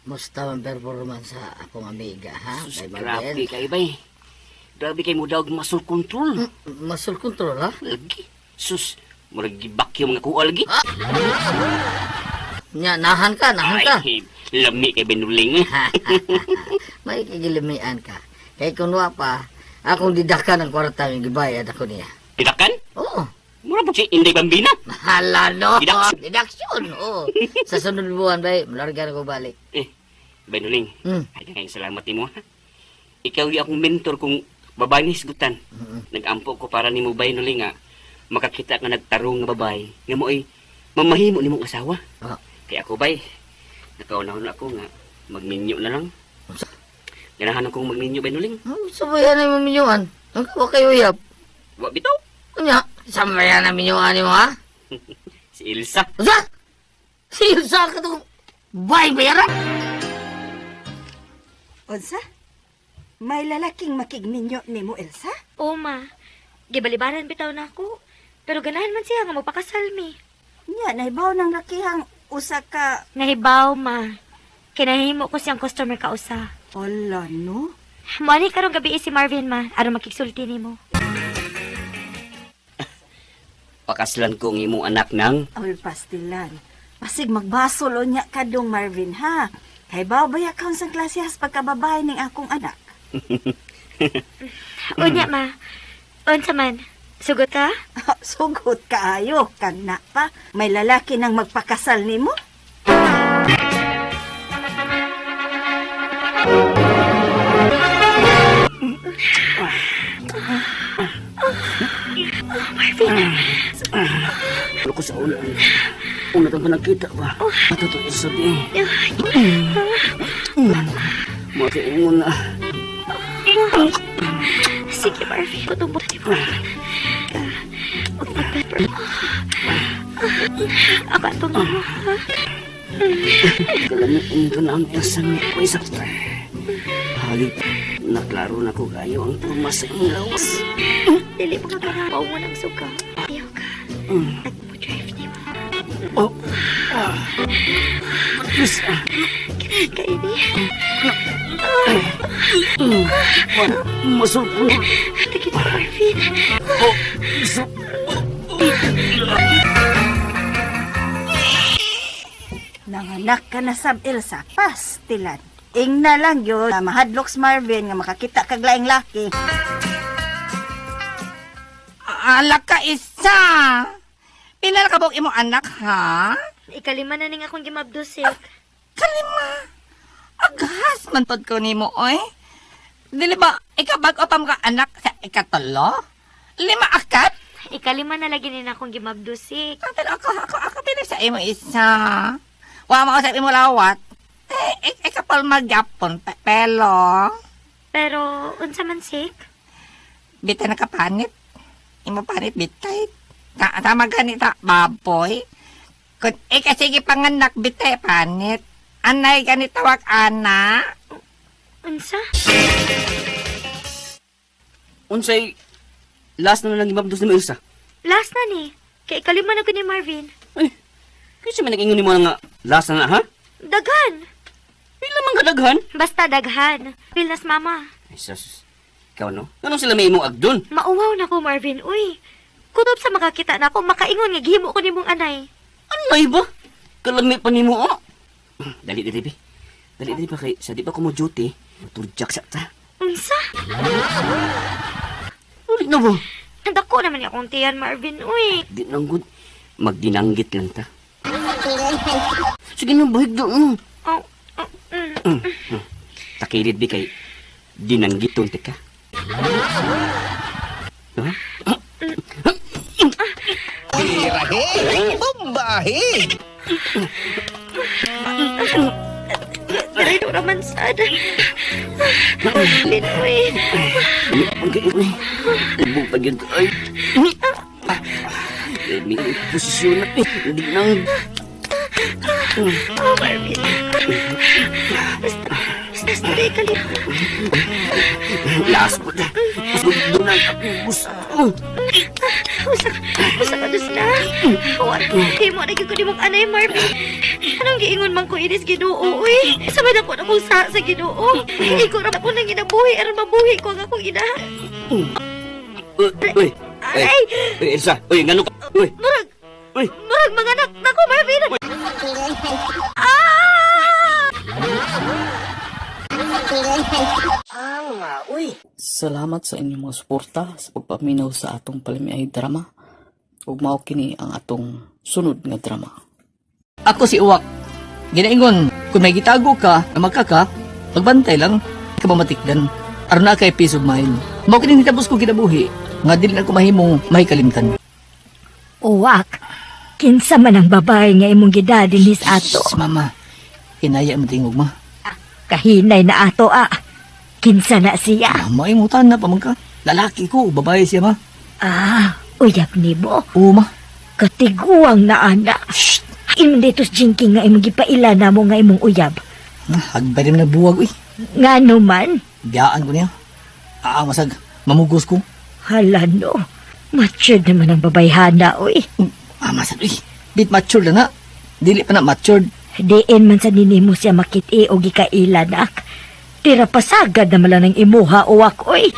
Musta ang performance sa akong amiga, ha? Sus, Kay grabe Marvin. kay bay. Grabe kay mo daw muscle control. Muscle control, ha? Lagi. Sus, murag gibak yung mga kuha lagi. Nya, nahan ka, nahan ka. Ay, lami kay Benuling. May kagilimian ka. Kay kunwa pa, akong didakan ang kwarta yung gibayad ako niya. Didakan? Oo. Mura po si Inday Bambina. Hala, no. Deduction. Deduction, oo. Sa sunod buwan, bay, malarga na ko balik. Eh, Benuling. Hmm. Ay, kayong salamat nimo ha. Ikaw yung akong mentor kung babae ni hisgutan. Nag-ampo ko para nimo bay nuling nga makakita nga nagtarong nga babae nga mo ay Mamahimo nimong asawa. Ah. Kaya ako bay, nakaunahon ako nga magminyo na lang. Ganahan akong magminyo bay nuling. Sabayan na yung minyuan. Ang kawa kayo uyab. Wa bitaw. Unya, sabayan na minyuan mo ha? Si Elsa. Usa! Si Ilsa ka itong bay bayaran! Unsa? May lalaking makigminyo nimo, Elsa? O ma, gibalibaran bitaw na ako. Pero ganahan man siya nga magpakasal mi. Nya, nahibaw ng lakihang usa ka... Nahibaw ma. Kinahimo ko siyang customer kausa. Ala, no? Moani karong gabi si Marvin ma, aron makigsulti nimo. Pakaslan ko ang imong anak nang Aw, pastilan. Pasig magbasol o nya kadong Marvin, ha? Kay baw ba ya kaon sa klasehas pagkababae ning akong anak? Unya ma. Unsa man? Sugot ka? Sugot kaayo, kana pa. May lalaki nang magpakasal nimo? Ano ko sa una? Una kang panagkita ba? Ato to Elsa di. Makaingon na. Sige Marvin, kutumbo ni mo. Ako atong mo. Kalamiin ko na ang Elsa nga ko isa. Hayop, naklaro na ko kayo ang turma sa imong lawas. Dili mo ka ganahan. mo ng suka. Ayaw ka. Nagmo-drive ni mo. Oh. Ah. Patis. Ah. Kaini. Masulpon. Tigit ko, Marvin. Oh. Iso. Nanganak ka na sab Elsa, pastilan. Ing na lang yun, na mahadlok si Marvin nga makakita kag laing laki. Alak ka isa! Pila na kabuk imo anak, ha? Ikalima na ning akong gimabdusik. Kalima! Aghas man pod ko nimo, oy. Dili ba, ikabag o pa mga anak sa ikatulo? Lima akad? Ikalima na lagi nin akong gimabdusik. Ah, pero ako pila sa imo isa. Wa mo sa imo lawat. Eh, ikapal magyapon, pelo. Pero, unsa man sik? Bitay nakapanit. Imo panit bitay. Ta tama ganita, baboy. Kung ikasige panganak, bitay panit. Anay ganita wag ana. Unsa? Unsay last na lang imabdos ni Elsa. Last na ni. Kay ikalima na ko ni Marvin. Ay, kasi man nag-ingon nimo nga last na na, ha? Daghan. Pila man kadaghan? Basta daghan. Pilnas mama. Ay, sus. Ikaw no? Anong sila may imong agdon? Mauwaw na ko, Marvin. Uy, kutob sa makakita na ako, makaingon nga gihimo ko nimong anay. Anay ba? Kalami pa nimo oh. Dali dali bi. Dali dali pa kay sa di pa ko mo duty. Turjak sa ta. Unsa? Ulit na ba? Dako naman ni akong tiyan, Marvin. Uy, Di nang good. Magdinanggit lang ta. Sige na, bahig doon. Oh, oh, mm. Takilid bi kay dinanggiton tika. Ha? Dali na raman sad. Marvin, uy. Ang kay uy. Ibog pa gyud ay. May posisyon na eh. Hindi nang Oh, Marvin. Basta, basta, basta, ikalima. last po ta. Doon ang akong gusto. Usa, usa ka dus na. Wa, himo na gyud ko nimong anay, Marvin. Anong giingon man ko inis Ginoo, uy. Sama na ko na kong sa Ginoo. Ikaw ra ako nang ginabuhi aron mabuhi ko ang akong ina. Uy, uy. Aray! Uy, Elsa. Uy, ngano ka? Uy, Murag, uy. murag mga anak nako, Marvin. Ah! Salamat sa inyong mga suporta sa pagpaminaw sa atong palamiay drama. Ug mao kini ang atong sunod nga drama. Ako si Uwak. Ginaingon, kung may gitago ka, na magkaka, pagbantay lang, ka mamatikdan. Aron na kay peace of mind. Mao kini nitapos ko kinabuhi, nga dili na ko mahimong mahikalimtan. Uwak. Kinsa man ang babae nga imong gidadin his ato. Si mama, hinaya mo tingog ma. Kahinay na ato ah. Kinsa na siya. Mama, imutan na pamangka. Lalaki ko, babae siya ma. Ah, uyab nimo. Oo ma. Katiguang na ana. Shh! Imong dito sa jinking nga imong gipaila na mo nga imong uyab. Ah, hagbay rin na buwag uy. Nga naman, Biyaan ko niya. Ah, masag, mamugos ko. hala no. Matured naman ang babayhana, uy. Ah, masag, uy. Bit mature na na. Dili pa na matured. Diin man sa ninimo siya makiti o gikaila, nak. Tira pasagad naman lang ng imuha uwak, uy.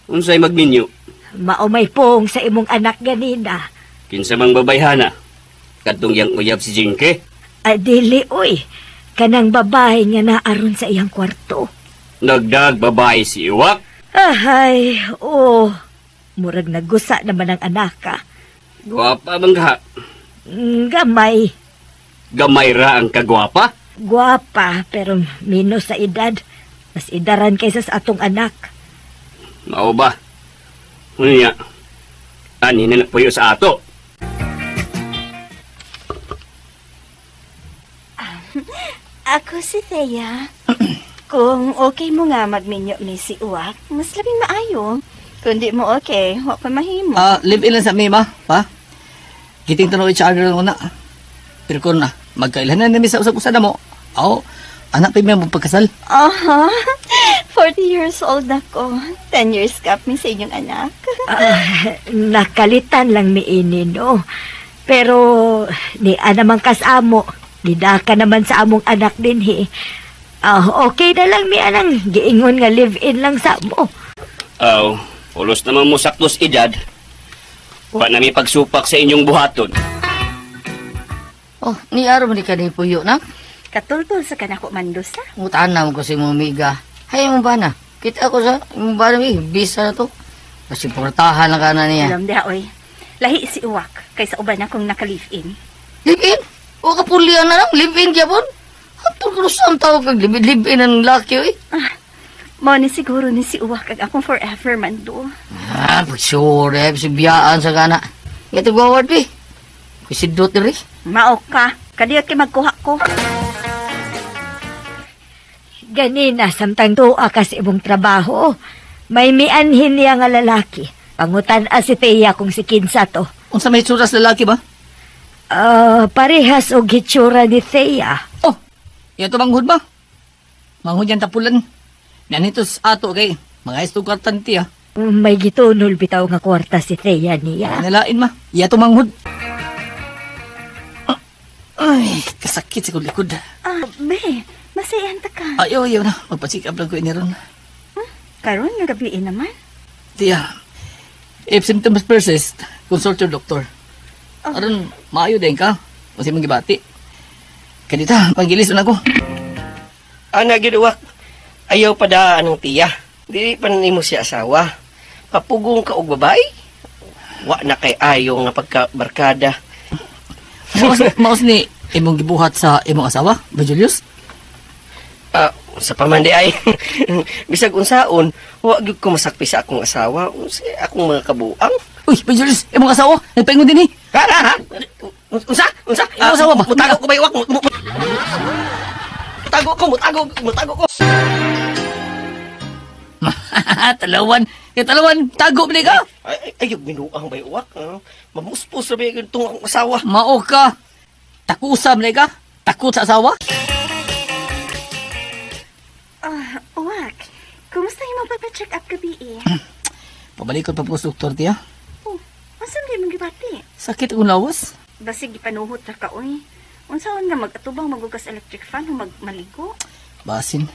Unsay magminyo? Maumay pong sa imong anak ganina. Kinsa mang babayhana? Kadtong yang uyab si Jinke. Adili, uy. Kanang babae nga naaron sa iyang kwarto. Nagdag babae si Iwak. Ahay, oh. Murag nagusa naman ang anak ka. Gwapa man ka. Gamay. Gamay ra ang kagwapa. Guwapa, pero minus sa edad. Mas idaran kaysa sa atong anak. Mao ba? Unya. Ani na nagpuyo sa ato. Ako si Thea. Kung okay mo nga magminyo ni si Uwak, mas labing maayo. Kung di mo okay, wa pa mahimo. Ah, live in lang sa mi, ma. Pa? Kiting tanaw each other lang na. Pero kung na, magkailan na nami sa usag-usa na mo. Aw, anak pa mo pagkasal. Aha, 40 years old na ko. 10 years gap mi sa inyong anak. Ah, nakalitan lang mi ini, no? Pero, ni anamang kasamo, nidaka naman sa among anak din, he. Ah, okay na lang mi anang giingon nga live-in lang sa mo. Aw, ulos naman mo saktos edad. Wa na mi pagsupak sa inyong buhaton. Oh, ni araw man di ka ni puyo na. Katultol sa kanako mandos ha. Ngutaan na mo ko sa imong amiga. Hay mo ba na? Kita ko sa imong ba na eh, bisa na to. Kasi portahan lang ka na niya. Alam diha oy. Lahi si Uwak kaysa uban akong naka-live-in. Live in? O kapulian na lang, live in gyapon. Hatol ko sa ang tawag kag live, live in ang laki oy. Mao ni siguro ni si Uwak ang akong forever mando. Ah, for sure, eh, biyaan sa kana. Nga tugawad bi. Kusidot diri. Mao ka. Kadiyot kay magkuha ko. Ganina, samtang tuwa ka sa imong trabaho, may mianhin niya nga lalaki. Pangutan a si Thea kung si Kinsa to. Unsa may itsura sa lalaki ba? Ah, parehas og hitsura ni Thea. Oh, yan to manghud ba? Manghud yan tapulan. Nanito sa ato kay mga isto kwartan ti ah. May gitunol bitaw nga kwarta si Thea niya. Nalain ma. Iya to manghud. Ah, ay, kasakit sa kong likod. Ah, be, masayan ta ka. Ayaw, ayaw na. Magpa-check up lang ko ini ron. Karon nga gabi naman. Tiya, if symptoms persist, consult your doctor. Aron, maayo din ka. Kasi manggibati. Kanita, panggilis na ako. Ana gid uwak. Ayaw pa daan ang tiya. Dili pa nimo siya asawa. Papugong ka og babae. Wa na kay ayo nga pagkabarkada. Maos, maos ni imong gibuhat sa imong asawa, ba Julius? Ah, sa pamandi ay. Bisag unsaon, wa gyud ko masakpi sa akong asawa, unsa akong mga kabuang. Uy, ba Julius, imong asawa, nagpaingon din eh. Ha, ha, ha? Unsa? Unsa? Imong asawa ba? Mutago ko ba iwak? Mutago ko, mutago, mutago ko. Talawan, kay talawan, tago ba ka? Ay, ay, ayaw, binuang ba iwak? Ah, mamuspos na ba yung itong akong asawa? Mao ka. Takusam na ka? Takot sa asawa? Ah, Uwak. Kumusta imong pagpa-check up gabi eh? Pabalikod pa po sa doktor tiya. Oh, unsa man imong gibati? Sakit akong lawas. Basig gipanuhot ra ka oy. Unsaon nga mag-atubang magugas electric fan o magmaligo? Basin.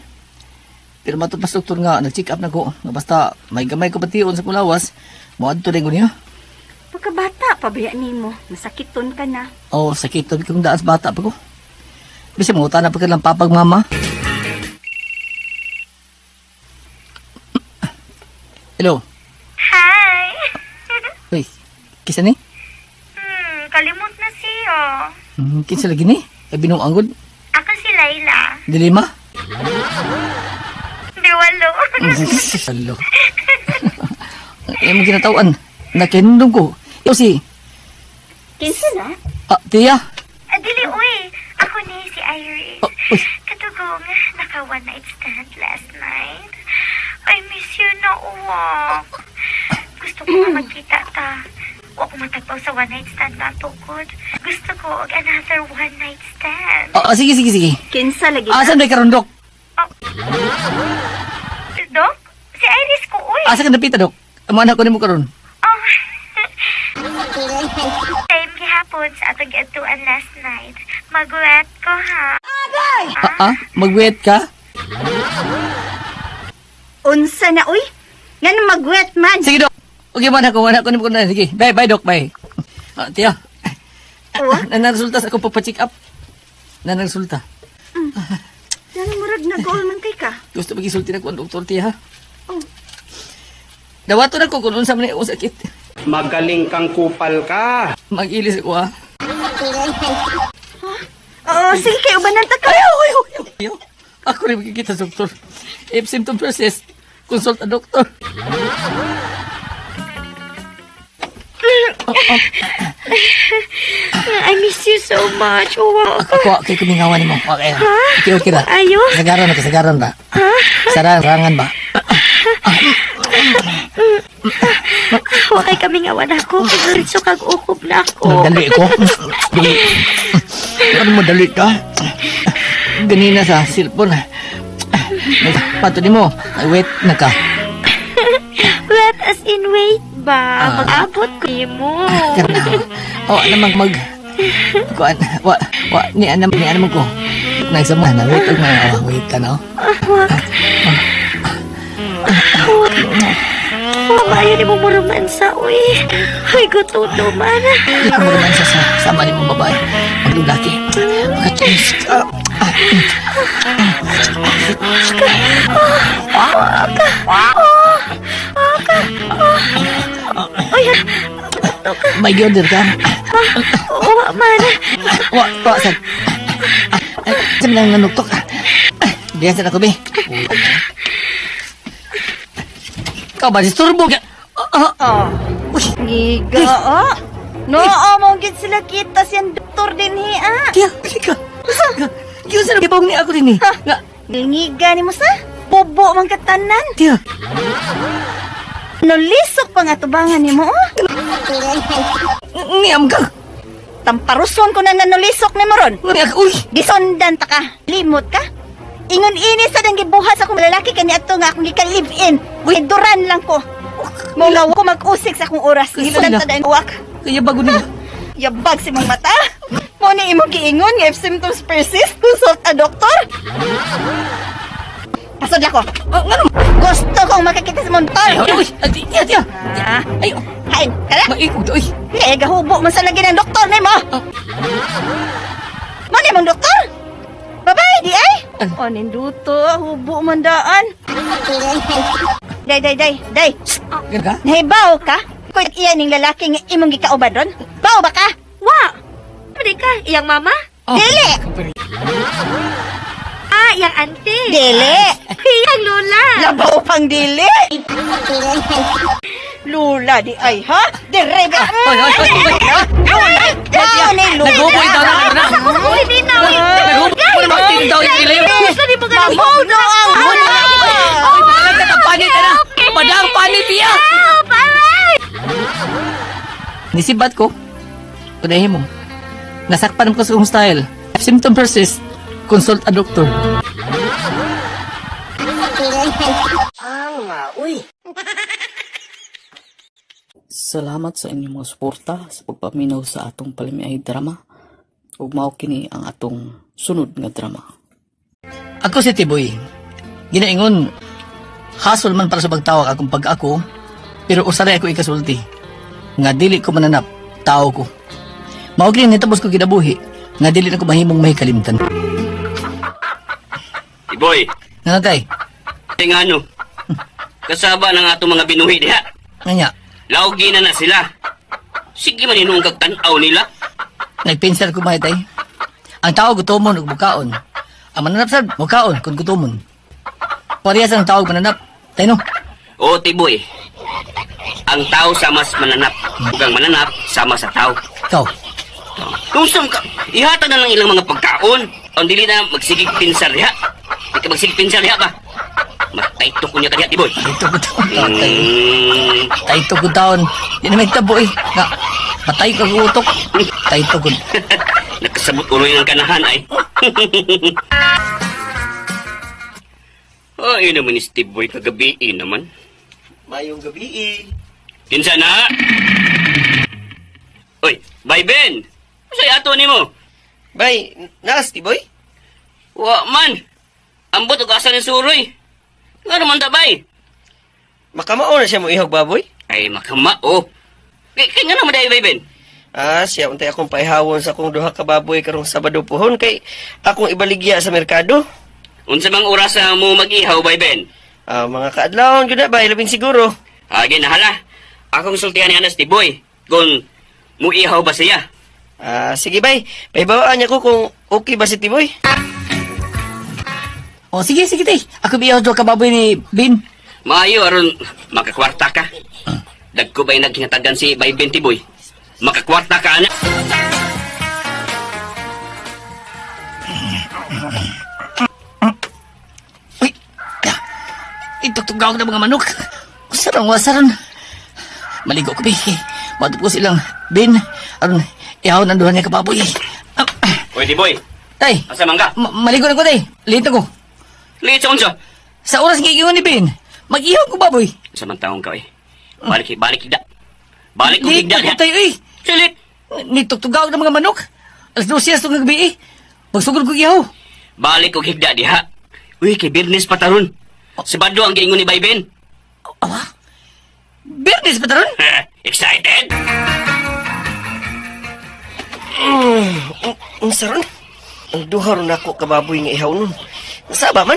Pero matod pa sa doktor nga, nag-check up na ko. Nga basta, may gamay ko pation sa akong lawas. Moadto rin ko niya. Pagkabata pa ba nimo? Masakiton ka na. Oh, sakit to kong daan sa bata pa ko. Bisa mo, na pa ka lang papag mama. Hello. Hi! Uy, kisa ni? Kalimot na siya. Kinsa lagi ni? Ay binuang gud. Ako si Laila. Dilima. Diwalo. Salo. Eh, mo ginatawan. Nakinundong ko. Ikaw si Kinsa na? ah, Tia. Dili, uy. Ako ni si Iris. Oh, uy. Katugong, naka one night stand last night. I miss you na, uwak. Gusto ko nga magkita ta. Wa ko matagpaw sa one night stand na tukod. Gusto ko og another one night stand. Ah, ah, sige, sige, sige. Kinsa lagi Asa na karon, Dok? Dok? Si Iris ko, uy. Asa ka napita, Dok? Amo na ko nimo karon. Oh. Same gihapon sa atong giadtuan last night. Magulat ko, ha? Ah, ah, mag-wait ka? Unsa na uy? Nga magwet man. Sige, Dok. Okay, man ako, wala ko nimo karon. Sige, bye, bye, Dok, bye. Ah, Tia. Uwa? Na naresulta sa akong pagpa-check up. Na naresulta. Dara murag nag-goal man kay ka. Gusto magisulti na ko ang doktor, Tia, ha? Oh. Dawato na ko kung unsa man ang sakit. Magaling kang kupal ka. Mag-ilis ako, ha? Oo, sige kay ubanan ta ka. Ayaw, ayaw, ayaw, ayaw. Ako rin makikita sa doktor. If symptom persist, consult a doctor. I miss you so much, uwak. Ako, okay, kumingawan nimo. Okay. Okay, okay ra. Ayo. Kasagaran na, kasagaran ba? Saran, rangan ba? Wakay kami nga wala ko. Diretso kag ukob na ako. Dali ko. Dali. Ano mo dali ka? Ganina sa cellphone. Pato ni mo. Wait na ka. Wait as in wait ba? Mag-abot ko mo. Karna. Oh, ano mag mag kuan wa wa ni anam ni anam ko. Nagsama na wait og na oh, wait ka no. Wak. Wak. Wak, ayaw ni mo maromansa, uy. Ay, gututo man. Di ko maromansa sa sama ni mong babae. Maglulaki. Pagka-cheese ka. May order ka? Wa man. Wa, wa, sir. Ay, sa nang nanuktok. Diyan sa ako, be. Ikaw ba, disturbo ka? Ah, ah. Uy, Giga, oh. No, oh, mo gid sila kita siyang doktor din hi, ah. Tiya, pili ka. Yun sa nabibong ni ako din eh. Nga, Ngiga ni mo sa? Bobo man katanan. Tiya. Nulisok pa nga tubangan nimo, oh. Ngiyam ka. Tamparuson ko na nanulisok nimo ron. Ngiyam ka, uy. Gisundan ta ka. Limot ka. Ingon ini sa nang gibuhat sa akong lalaki kani ato nga akong gika-live in. Uy, duran lang ko. Mo nga ko mag-usik sa akong oras. Kaya Gisundan na. ta dahil uwak. Kaya bago nila. Yabag si mong mata. Mo ni imong giingon nga if symptoms persist, consult a doctor. Pasod ako. Ah, ngano? Gusto kong makakita sa mong doktor. Ay, uy, ay, tiya, tiya. Ah, Ay, oh, hain, kala. maikog to, uy. Eh, gahubo man sa lagi ng doktor nimo. Ah. Mo ni mong doktor? Babay, di ay. Ano? Oh, ninduto, hubo man daan. Day, day, day, day. Shh! Ganun ka? Nahibaw ka? Koy iya ning lalaki nga imong gikauban ron? Baw ba ka? Wa. Pwede ka, iyang mama? Oh. Dili! Ah, iyang auntie. Dili! Iyang lola. Labaw pang dili! Lula di ay, ha? Dire ba? Oy, oy, oy, oy. Lula! Tao ni Lula! Naghubo itaw na, na. Uy, di na, uy. Naghubo na mga tindaw yung ilayo. Gusto ni mo ka ng Mabuno ang hula! Oy, pagalag ka, panit na. Padang panit, tiya. Aray! Nisibat ko. Kunahin mo. Nasakpan ko sa kong style. If symptom persist, consult a doctor. Salamat sa inyong mga suporta sa pagpaminaw sa atong palamiay drama. Ug mao kini ang atong sunod nga drama. Ako si Tiboy. Ginaingon, hasol man para sa pagtawag akong pag ako, pero usaray ako ikasulti. Nga dili ko mananap, tao ko. Mao kini nitapos ko kinabuhi, nga dili na ko mahimong mahikalimtan. Boy, Nanatay, ngano. Kasaba ng atong mga binuhi diha. nga niya, Laugi na na sila. Sige man inuong kag tan-aw nila. nagpinsel ko mahitay. Ang tao gutomon ug mukaon. Ang mananap sad mukaon kung gutomon. Parehas ang tao mananap. Tayo no. O, Tiboy. Ang tao sa mas mananap. Ug ang mananap sama sa tao. Ikaw. Kung sa ka, ihatag na lang ilang mga pagkaon. Ang dili na magsigig pinsar diha. Di ka magsigig pinsar diha ba? Matayto ko niya kaniya, Tiboy. Taito ko taon. Taito ko taon. Di na may tabo eh. Nga, patay ka utok. Taito ko. Nakasabot uloy ng kanahan ay. Ay naman ni Steve Boy kagabi eh, naman. Mayong gabi eh. Kinsa na? Oy, bye Ben. Unsay ato nimo? Bay, naas ti boy? Wa man. Ambot og asa ni suroy. Nga naman ta bay? Makamao na siya mo ihog baboy? Ay makamao. Kay kay nga naman dai bay Ben. Ah, siya untay akong paihawon sa akong duha ka baboy karong Sabado pohon kay akong ibaligya sa merkado. Unsa bang oras na mo mag-ihaw bay Ben? Ah, mga kaadlawon gyud na bay, labing siguro. Agi nahala. Akong sultihan ni Anas ti Boy kung muihaw ba siya. Ah, sige bay, pahibawaan niya ko kung okay ba si Tiboy. O sige, sige tay. Ako biyaw do ka baboy ni Bin. Maayo aron makakwarta ka. Dagko ba'y naghinatagan si Bay Ben Tiboy? Makakwarta ka ana. Itugtugaw na mga manok. Usaron, wasaron. Maligo ko, bi. Matop ko silang Bin. Aron, ihaw ng duha niya kababoy. Ah, Oy Tiboy, tay, asa man ka? maligo na ko, tay. Late na ko. Late sa unsa? Sa oras nga giingon ni Bin, mag-ihaw ko baboy. Sa man taong ka eh. Balik balik higda. Balik ko Late higda na ko diha. tayo, eh. Silit. Nitugtugaw na mga manok. Alas 12 sa gabi, eh. Magsugod ko ihaw. Balik ko higda diha. Uy, kay Birnes pa taron. Sabado ang giingon ni Bay Ben. Awa? Birnes pa taron? Excited? Unsa ron? Ang duha ron ako ka baboy nga ihaw nun. Saba man?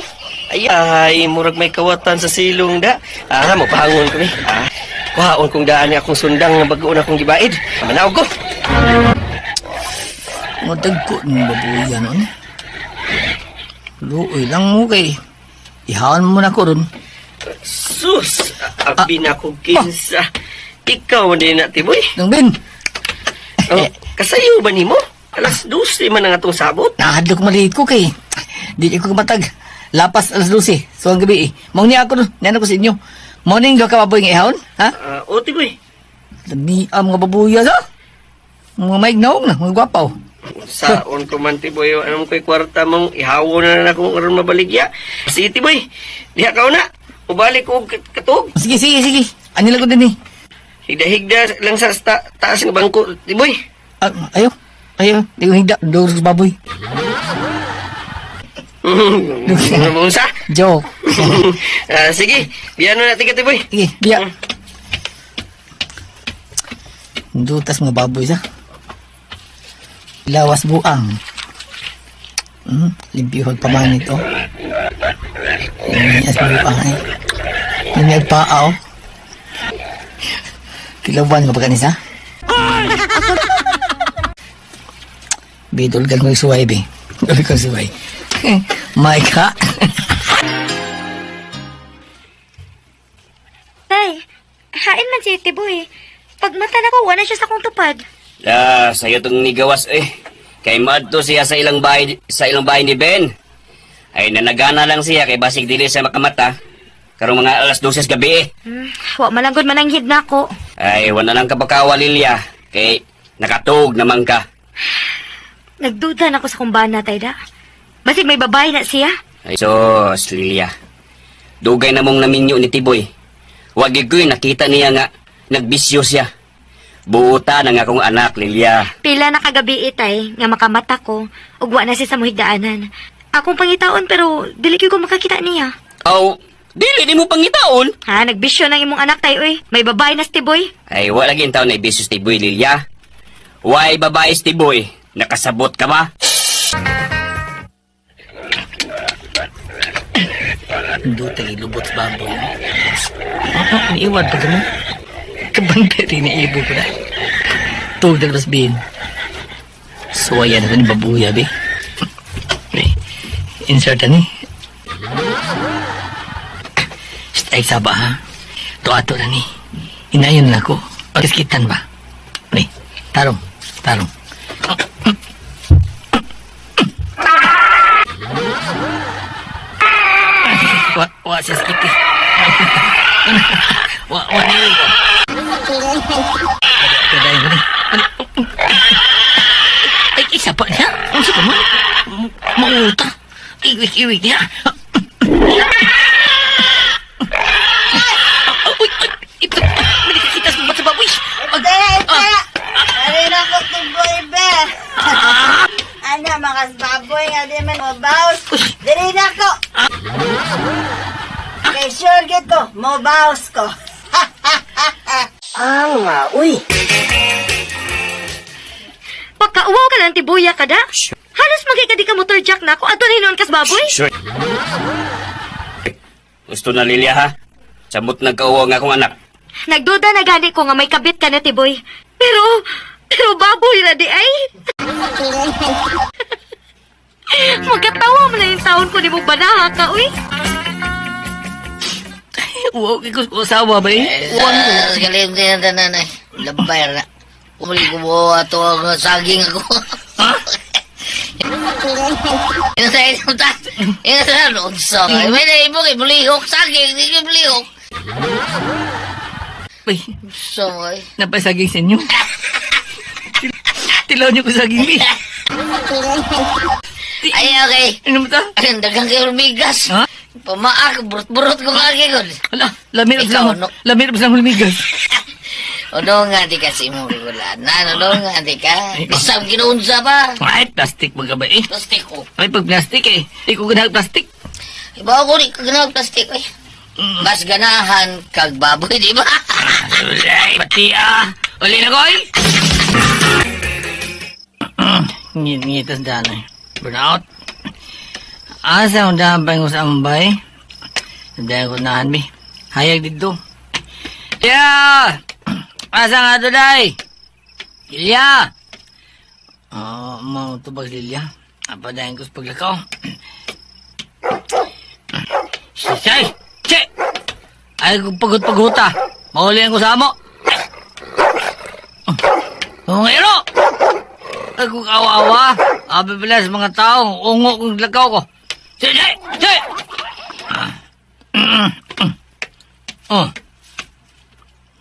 Ay, ay, murag may kawatan sa silong da. Ah, mo pahangon ko ni. Ah, kuhaon kong daan ni akong sundang nga bago na akong gibaid. Manaog ko. Matagko ng babuya noon. Luoy lang mo kay. Ihawan mo na ko ron. Sus, abi na ko kinsa. Ikaw din na Tiboy. Nang Ben, Oh, kasayo ba nimo? Alas 12 man ang atong sabot. nahadlok maliit ko kay. Di ko kamatag. Lapas alas 12. So ang gabi eh. Mao niya ako ron. Niyan ako sa inyo. Morning do ka baboy nga ihawon? Ha? Ah, o Tiboy. Lami ang mga babuya sa. Mga maignaong na, mga gwapaw. Saon ko man Tiboy, anong ko'y kwarta mong ihawon na lang akong aron mabaligya. Sige Tiboy, diha ka na. Ubalik ko og katog. Sige, sige, sige. Ano lang ko din eh. Higda-higda lang sa taas nga bangko, Tiboy. Ah, ayo. Ayo, di ko higda. Duro sa baboy. Unsa? Joke. Ah, sige, biyano natin ka Tiboy. Sige, biya. Dutas mga baboy sa. Lawas buang. Limpiyuhod pa man ito. As buang eh. Nangag paa oh. Kilawan ka pa kanisa? Bidol ka ng suway, be. Dol ka suway. My God. Tay, hain man si Tiboy. Pag mata na ko, wala siya sa akong tupad. Ah, sayo tong nigawas eh. Kay maadto siya sa ilang bahay ni Ben. Ay nanagana lang siya kay basig dili siya makamata. Karong mga alas 12 gabi eh. Wa malanggod mananghid na ako. Ay wala lang kapakawa Lilia kay nakatug naman ka. Nagduda na ako sa kumbana, tay da. Basig may babae na siya. Ay sos Lilia. Dugay na mong naminyo ni Tiboy. Wag ko'y nakita niya nga nagbisyo siya. Buuta na nga akong anak Lilia. Pila na kagabi itay, nga makamata ko, ug wa na siya sa muhigdaanan. Akong pangitaon pero dili ko makakita niya. Aw, dili di mo pangitaon. Ha, nagbisyo ng imong anak tay oy. May babae na si Tiboy. Ay, wala gin taon na ibisos Tiboy, Lilia. Why babae si Tiboy? Nakasabot ka ba? Duta lubot sa baboy. Ah, niiwan pa mo. Kabantay rin ni ibo ko na. Tuwag dalabas bin. Suwayan ako ni babuya, be. Be, insert ni. Ay, saba ha. To ato na ni. Inayon na ako. Pagkaskitan ba? Tarong, tarong. Wa, wa siya sticky. Wa, wa niyo ko. Kadayin ko ni. Ay, isa pa niya. Ang sa pa mo. Manguta. Iwik-iwik niya. Uy, ay, ito. May nakikita sa ba't sa baboy? Ari na ko tuboy be. Ana mga baboy nga di man mobaws. Dili na ko. Kay sure gid ko, mobaws ko. Pagkauwaw ka ng tibuya ka da. Halos magay ka di ka motor jack na ako ato hinuon kas baboy. Sure. Gusto na Lilia ha? Samot nagkauwa nga akong anak. Nagduda na gani ko nga may kabit ka na tiboy. Pero, pero baboy na di ay. Magkatawa mo na yung taon ko ni mo banaha ka, uy. Wow, ikaw sa asawa ba eh? Uwan ko. Galing din ang tanan ay. Labay na. Umuli ko mo ato ang saging ako. Ha? Ina sa ina ta. Ina sa unsa. May na imo kay bulihok saging, di kay bulihok. Bay, So, ay. napasaging sa inyo. Tilaw niyo ko saging ni. Ay, okay. Ano mo ta? Ang daghang kayo bigas. Ha? Pamaak, burot-burot ko kagi ko. Ala, lamir Ikaw, silang, no? lamir silang lumigas. Ano nga di ka sa imong regular. Ano nga di ka? Bisang ginuunsa pa. Ay, plastic mga ba eh? Plastic ko. Ay, pag plastic eh. Di ko ganahag plastic. Iba ako di ka ganahag plastic ay. Mas ganahan kag baboy, di ba? Ay, pati ah. Uli na ko ay. Ngit-ngitas daan eh. Burnout. Asa ang daan pa yung sa ambay? Dahil ko nahan mi. Hayag dito. Ya! Asa nga to day? Ilya! Oh, mau tubag Lilya. Apa dahil ko sa paglakaw. Sisay! Che! Ay, kung pagod-paguta. Mahuli ang kusamo. Oh, ero! Ay, kung awa-awa. Abi pala sa mga tao, ungo kong lakaw ko. Sige! Sige! Oh.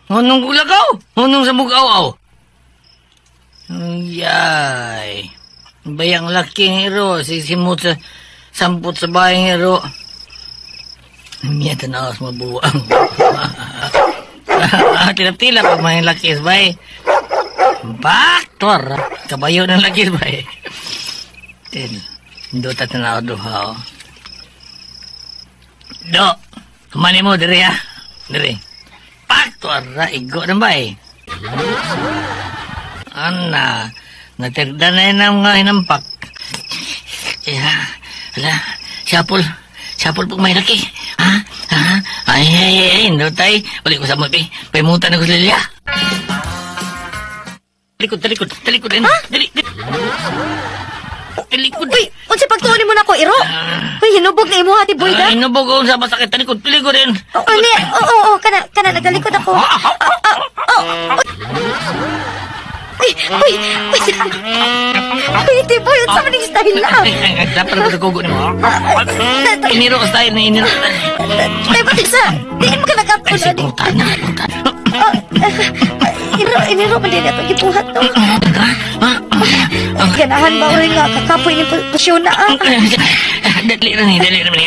Hunong kong lakaw. Hunong sa mug-aw-aw. Yay. Bayang laking hero. Sisimot sa sampot sa bayang hero. Miya tanawas mabuang. Tilap-tilap ang mga lakis bay. Baktor! Kabayo ng lakis bay. Tin, do tatanaw duha. oh. Do, kumani mo diri ha. Diri. Baktor! Igo na bay. Ana, natirda na yun ang mga hinampak. Ya, ala, siyapol. Siyapol pag may laki. Ha? Ha? Ay, ay, ay, ay, hindi tay. Uli ko sa mga, Paimutan ako sa Lilia. Talikod, talikod, talikod. Ha? Dali, dali. Talikod. Uy, unsa pagtuon nimo nako iro? Uy, hinubog na imo hati boy da. Ay, nubog ko sa masakit. Talikod, talikod rin. Oh, ni, oo, oo, oo, kana kana nagalikod ako. Ah, ah, oh, uy, uy, uy. Uy, tiboy, unsa man ning style na? Ay, ay, ay, dapat ako nagugo nimo. Iniro ko style na iniro. Tay ba't sa? Diin mo ka Ay, nagkatulad. si Putana, putana. Iro, iniro man din ato gibuhat to. Ganahan ba rin nga kakapoy ni pasyon na ah. Dali na ni, dali na ni.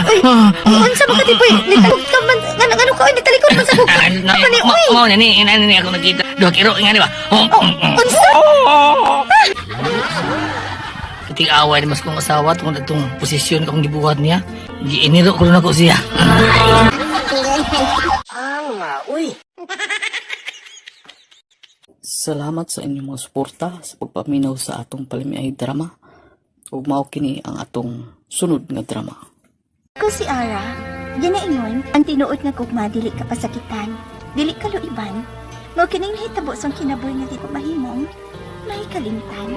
Uy, unsa man ka tiboy? Nitalikod ka man, ngano ngano ka, uy, nitalikod man sa bug. Ano ni, uy? Mo na ni, ina ni ako nakita. Duha kiro nga ni ba? Oh, unsa? Iting away ni mas kong asawa tungod atong posisyon akong gibuhat niya. Giiniro ko na ko siya. Salamat sa inyong mga suporta sa pagpaminaw sa atong palamiay drama. Ug mao kini ang atong sunod nga drama. Ko si Ara, ginaingon, ang tinuod nga gugma dili ka pasakitan, dili ka luiban. Mao kining nahitabo sa kinabuhi nga di ko mahimong may kalimtan.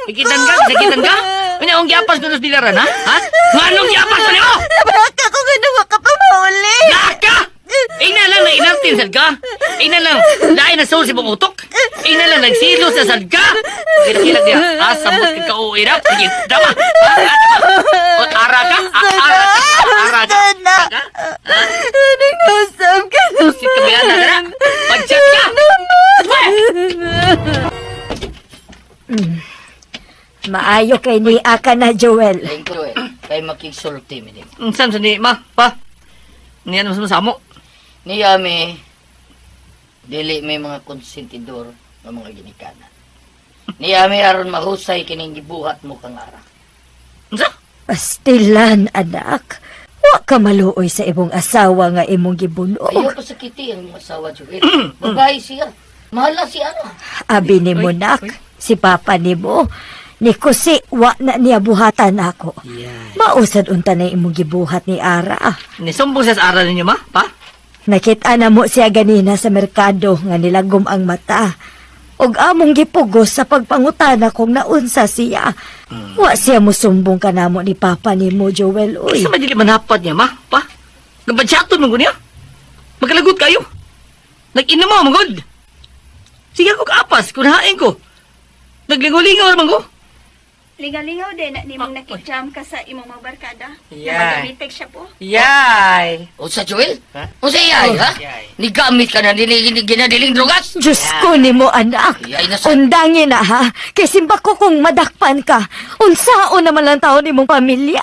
Sakitan ka, sakitan ka. Ano ang giapas ko sa bilaran, ha? Ha? Nganong giapas pa nimo? Baka ko ganawa ka pa mauli. Laka! Ingnan Laki sad ka? Ina lang, lain na soul si mong utok. Ina lang, nagsilos na sad ka. Kilag niya, asa mo ka kauwi na. Sige, dama. O, ara ka? Ara ka? Ara ka? Na. Nag-usap ka naman. Sige, kabayan na, dara. Pag-chat ka! Maayo kay ni aka na, Joel. Thank you eh. Kay makigsulti mi nimo. Saan sa ni, ma, pa? Niyan mas masamo. Niya mi dili may mga konsentidor nga mga ginikanan. Niya mi aron mahusay kining gibuhat mo kang ara. Unsa? Pastilan, anak. Wa ka maluoy sa imong asawa nga imong Ayaw gibunog. pa sakiti ang imong asawa Joel. Babae siya. Mahal na siya ara. Abi ni mo, nak, si papa ni mo. Ni kusi, wa na niya buhatan ako. Mausad unta na imong gibuhat ni Ara. Nisumbong siya sa ara ninyo, ma, pa? Nakita na mo siya ganina sa merkado nga nilagom ang mata. Og among gipugos sa pagpangutana kung naunsa siya. Wa siya musumbong kanamo ni papa nimo, Joel, uy. Isa man dili manapat niya, ma, pa? Nabadyaton mo niya. Magkalagot kayo. Nag-inom mo, magod. Sige ako kaapas, kunahain ko. Naglingaw-lingaw naman ko. Lingalingaw din na nimong nakijam ka sa imong mga barkada. Yeah. Nagamitig siya po. Yay! Unsa Joel? Unsa iyay ha? Nigamit ka na dili ginadiling drugas? Diyos ko nimo, anak. Yay na sa Undangin na ha. Kay simba ko kung madakpan ka. Unsaon naman lang taon nimong pamilya.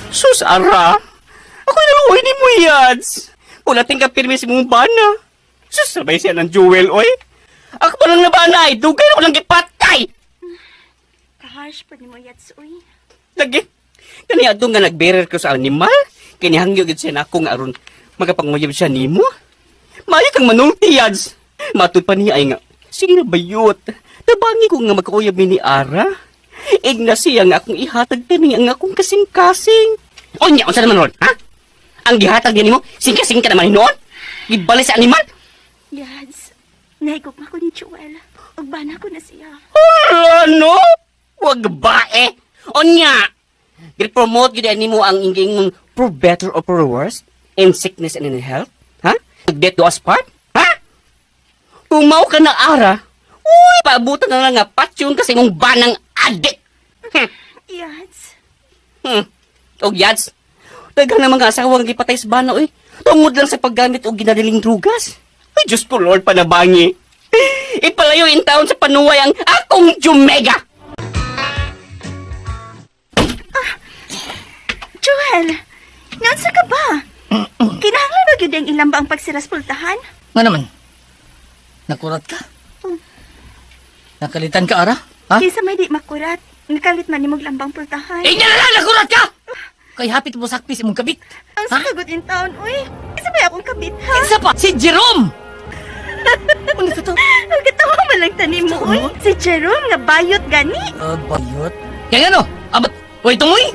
Sus, ara! Ako naluoy ni mo, Yads! Pulating ka pirmi si mong bana. Sus, sabay siya ng Jewel, oy! Ako pa lang nabana, ay! Dugay ako lang gipatay! Kaharsh pa nimo yats uy. Lagi! Kani adto nga nagberer ko sa animal, kini hangyo gid siya nako nga aron magapanguyab siya nimo. Maayo kang manulti, Yads! Matud pa niya ay nga, sige na bayot. Tabangi ko nga magkauyab mi ni Ara. Igna siya nga akong ihatag kani ang akong kasing-kasing. Onya, unsa naman ron, ha? Ang gihatag niya nimo, sing-kasing ka naman hinuon? Gibali sa animal? Yads, nahigugma ko ni Joel. Ug bana ko na siya. Ano? Wag ba eh? Onya! Gil-promote gid nimo ang inging for better or for worse in sickness and in health? Ha? Death do us part? Ha? Kung mao ka na ara, uy, paabutan na lang nga patyon kasi mong banang adik. Yads, Og yads, daghan na mga asawa nga gipatay sa bana, uy. Tungod lang sa paggamit og ginadiling drugas. Ay, Diyos ko, Lord, panabangi. Ipalayo in taon sa panuway ang akong Jumega. Joel! Naunsa ka ba? Kinahanglan ba gyud ang ilang ba ang pagsiras pultahan? Nga naman, nakurat ka. Nakalitan ka, ara? Ha? Kinsa may di makurat. Nakalit man nimog lambang pultahan. Ina na lang, nakurat ka! Kay hapit mo sakpis imong kabit. Ang sakagot in town, uy. Kinsa may akong kabit, ha? Kinsa pa? Si Jerome! Ano ka to? Ang katawa man lang tanim mo, uy. Si Jerome nga bayot gani. Bayot? Kaya nga no, abat, uy, tungoy!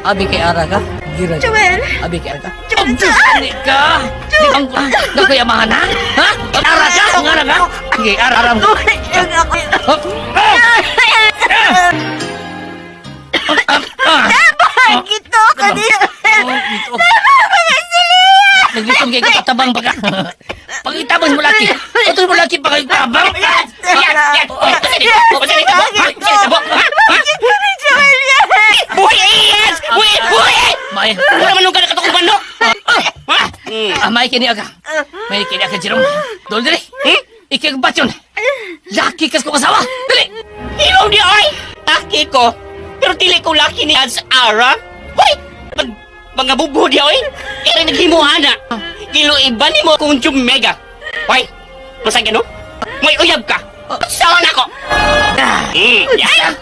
Abi kay ara ka? Gira. Joel! Abi kay ara ka? Joel! Oh, Diyos, ani ka! Di kang, nagkayamahan ha? Ha? Ara ka? Ang ara ka? Sige, ara, ara mo. Hop! Ah! Gito ka ni Oh, dito. Naglitong kay katabang pa ka. Pagitabang mo laki. Ito mo laki pagitabang. Yan! Yan! Oh, sini! Oh, sini! Oh, ha? Sini, tabo! Ha? Joel! Buhi! Yes! Buhi! Buhi! May, Wala man nung ka nakatukong manok! Ha? ah, may kini aga. May kini aga, Jerome. Dol dili. Hmm? Ikigbatyon. Laki kas ko kasawa. Dili. Ilaw ni ay! Laki ko! Pero dili ko laki ni Ads Ara! Hoy! Mag, mga bubo di oy! Kaya naghimo ana! Kilo iba ni mo kung Jumega! Hoy! Masag ano? May uyab ka! Sama na ko! Yan!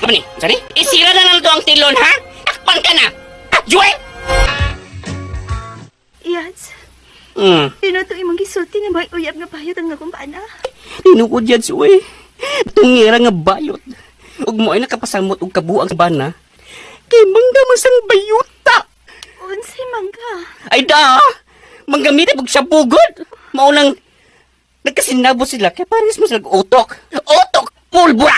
Ano ni? Sani? Isira na lang to ang tilon, ha? Takpan ka na! Ah, Joel! Yads, tinuto imong gisulti nga may uyab nga bayot ang akong bana. Tinuod yan si uy. Tungira nga bayot. Ug mo ay nakapasamot og kabuang bana. Kay mangga man sang bayuta. Unsay mangga. Ay da! Manggamit pag siya bugod. Maunang nagkasinabot sila kay pares mo sila utok. Utok! Pulbura!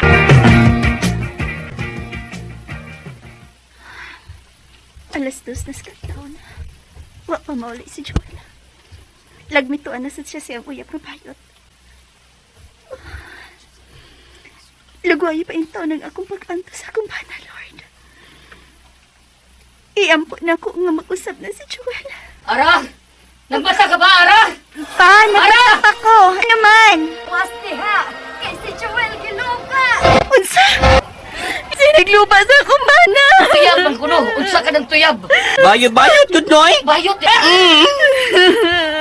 2:00 na sa taon. Wa pa mauli si Joel. Lagmituan na sad siya siyang uyab nga bayot. Lugwayo pa intaw ng akong pag-anto sa akong bana, Lord. Iampo na ko nga mag-usab na si Joel. Ara! Nagbasa ka ba, Ara? Pa, nagkatap ako. Ano man? Wasti ha! Kay si Joel giluba! Unsa? Sinaglupa sa akong bana. Tuyab man kuno. Unsa ka ng tuyab? Bayot-bayot, good noy. Bayot eh.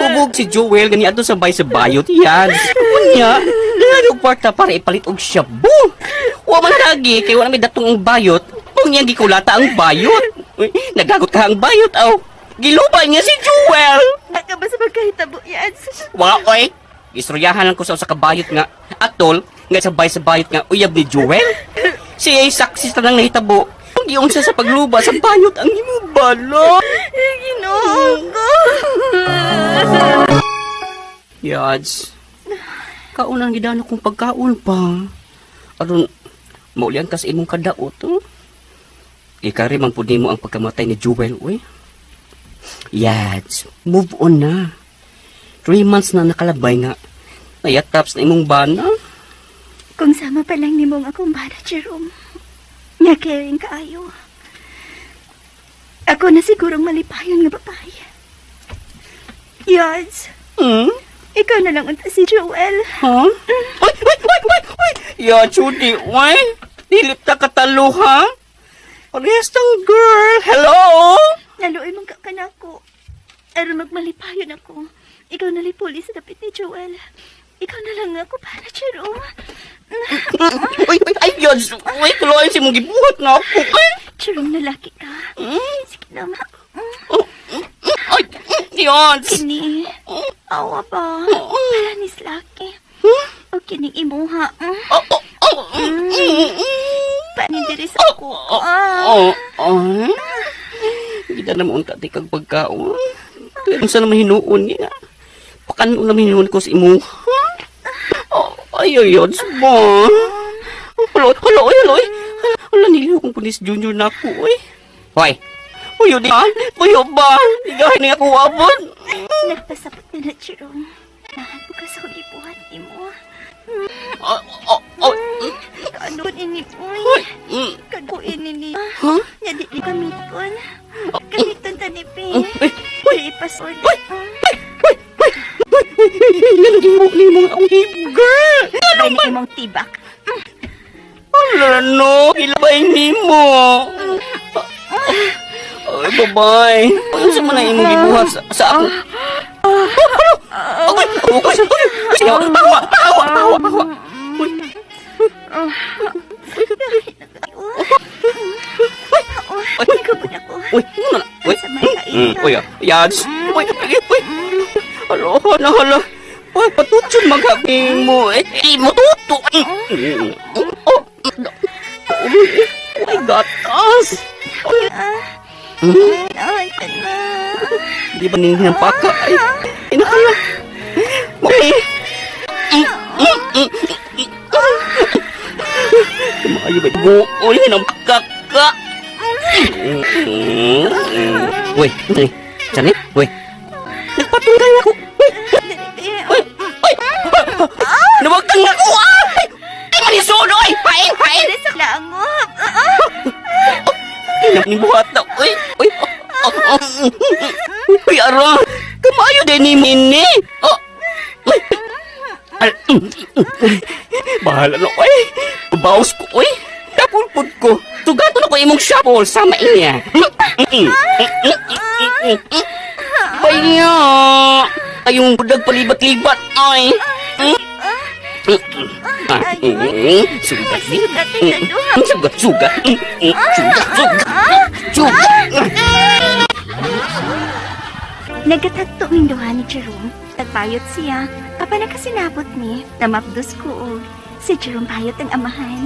Hubog si Joel gani adto sa bay sa bayot yan. Unya, dala og kwarta para ipalit og shabu. Wa man lagi kay wala may datong ang bayot. Unya gikulata ang bayot. Uy, nagagot ka ang bayot aw. Giluba niya si Joel. Naka ba sa magkahitabo yan? Wa oy. Istoryahan lang ko sa usa ka bayot nga atol nga sa bay sa bayot nga uyab ni Joel. Siya ay saksi sa tanang nahitabo. Ang giunsa sa pagluba sa bayot ang imong bala. Ginoo ko. Yads. Kaunang gidano kong pagkaon pa. Aron maulian ka sa imong kadaot. Oh. Ikari man pud nimo ang pagkamatay ni Jewel, uy. Yads, move on na. 3 months na nakalabay nga. Nayataps na imong bana. Kung sama pa lang nimong akong bana, Jerome. Nga caring kaayo. Ako na sigurong malipayon nga babae. Yads, ikaw na lang unta si Joel. Huh? Uy, uy, uy, uy, uy! Yads, udi, uy. Dili ta katalo, ha? Parehas tang girl. Hello? Naluoy man ka nako. Aron magmalipayon ako. Ikaw na lipuli sa dapit ni Joel. Ikaw na lang ako para, Jerome. Uy, uy, ay, Yads. Uy, tuloy si mong gibuhat na ako. Uy. Jerome, lalaki ka. Sige na, ma. Ay, Yads. Kini, awa pa. Para ni Slaki. O kining imuha. Oh, oh, Panin diri sa ako. Ah. Oh, oh. Kita na mo unta ti kag pagkaon. Pero unsa naman hinuon niya? Pakan na hinuon ko sa imo. Oh, ay, ay, ay, ba? Halo, halo, ay, halo, ay. Hala, niliho kong pulis junior na ako, oy. Hoy. Puyo di ba? Puyo ba? Igahin niya ako abot. Nagpasabot ka na, Jerome. Nahan po ka sa akong gibuhat nimo. Oh, oh, oh. Kaano ini, uy. Kaano ini ni. Huh? Nga di gamiton. Gamiton ta ni Pe. Uy, Ipason. Uy, nalaging mo ni mong akong girl. Ano ba? Imong tibak. Hala no, ilabay nimo. Ay, babay. Ano sa man ang imong gibuhat sa ako? Ano? Ay, ay, ay, pahawa, pahawa, pahawa, pahawa. Uy. Uy, Nagabot ako. Uy, ano na? Uy, uy, yads. Uy, uy, uy. Hala, hala, hala. Uy, patutsun maghabi mo. Eh, eh, mututo. Oh, uy, ay, gatas. Ay, ka na. Di ba ning hinampaka? Ay, inakala. Okay. Maayo ba? Buoy, hinampaka ka. Uy, uy, Janet, uy. Nagpatunggal ako. Uy, uy, uy. Nawagtang ako. Ay, ay, manisod, uy. Pain, pain. Diri sa langop. Buhat na. Uy, uy. Uy, ara. Kamayo din ni Mini. Oh. Uy. Bahala na, uy. Bawas ko, uy. Kapulpod ko. Tugato na ko imong shuffle sama niya. Baya. Ayong budag palibat-libat, ay. Sugat ni. Sugat, sugat. Sugat, sugat. Sugat. Nagatagto ng duha ni Jerome. Nagpayot siya. Apan nakasinabot ni, namapdos ko og si Jerome payot ang amahan.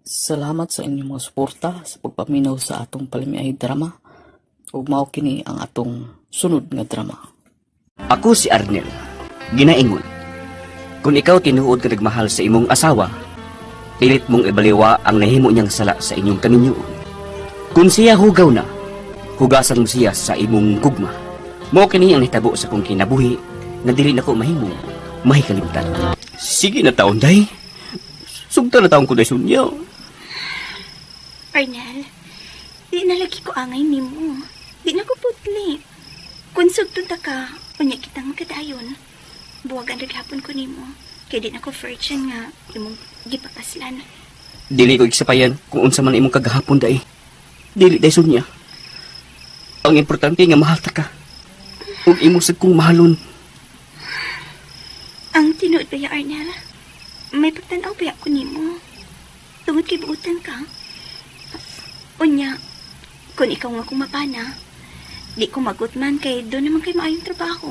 Salamat sa inyong mga suporta sa pagpaminaw sa atong palamiay drama. Ug mao kini ang atong sunod nga drama. Ako si Arnel. Ginaingon. Kung ikaw tinuod ka nagmahal sa imong asawa, pilit mong ibaliwa ang nahimo niyang sala sa inyong kaminyoon. Kung siya hugaw na, hugasan mo siya sa imong gugma. Mao kini ang nahitabo sa akong kinabuhi nga dili nako mahimo mahikalimtan. Sige na taon, day. Sugta na taon ko, day, Sonya. Arnel, di na lagi ko angay nimo. Di na ko putli. Kung sugtong ta ka, unya kitang makadayon. Buwagan raghapon ko nimo. Kay di na ko virgin nga imong gipakaslan. Dili ko igsapayan kung unsa man imong kagahapon, day. Dili, day, Sonya. Ang importante nga mahal ta ka. Ug imo sad kong mahalon. Ang tinuod ba ya, Arnel? May pagtanaw ba ko nimo? Tungod kay buutan ka. Unya, kung ikaw nga kong mapana, di ko magot man kay doon naman kay maayong trabaho.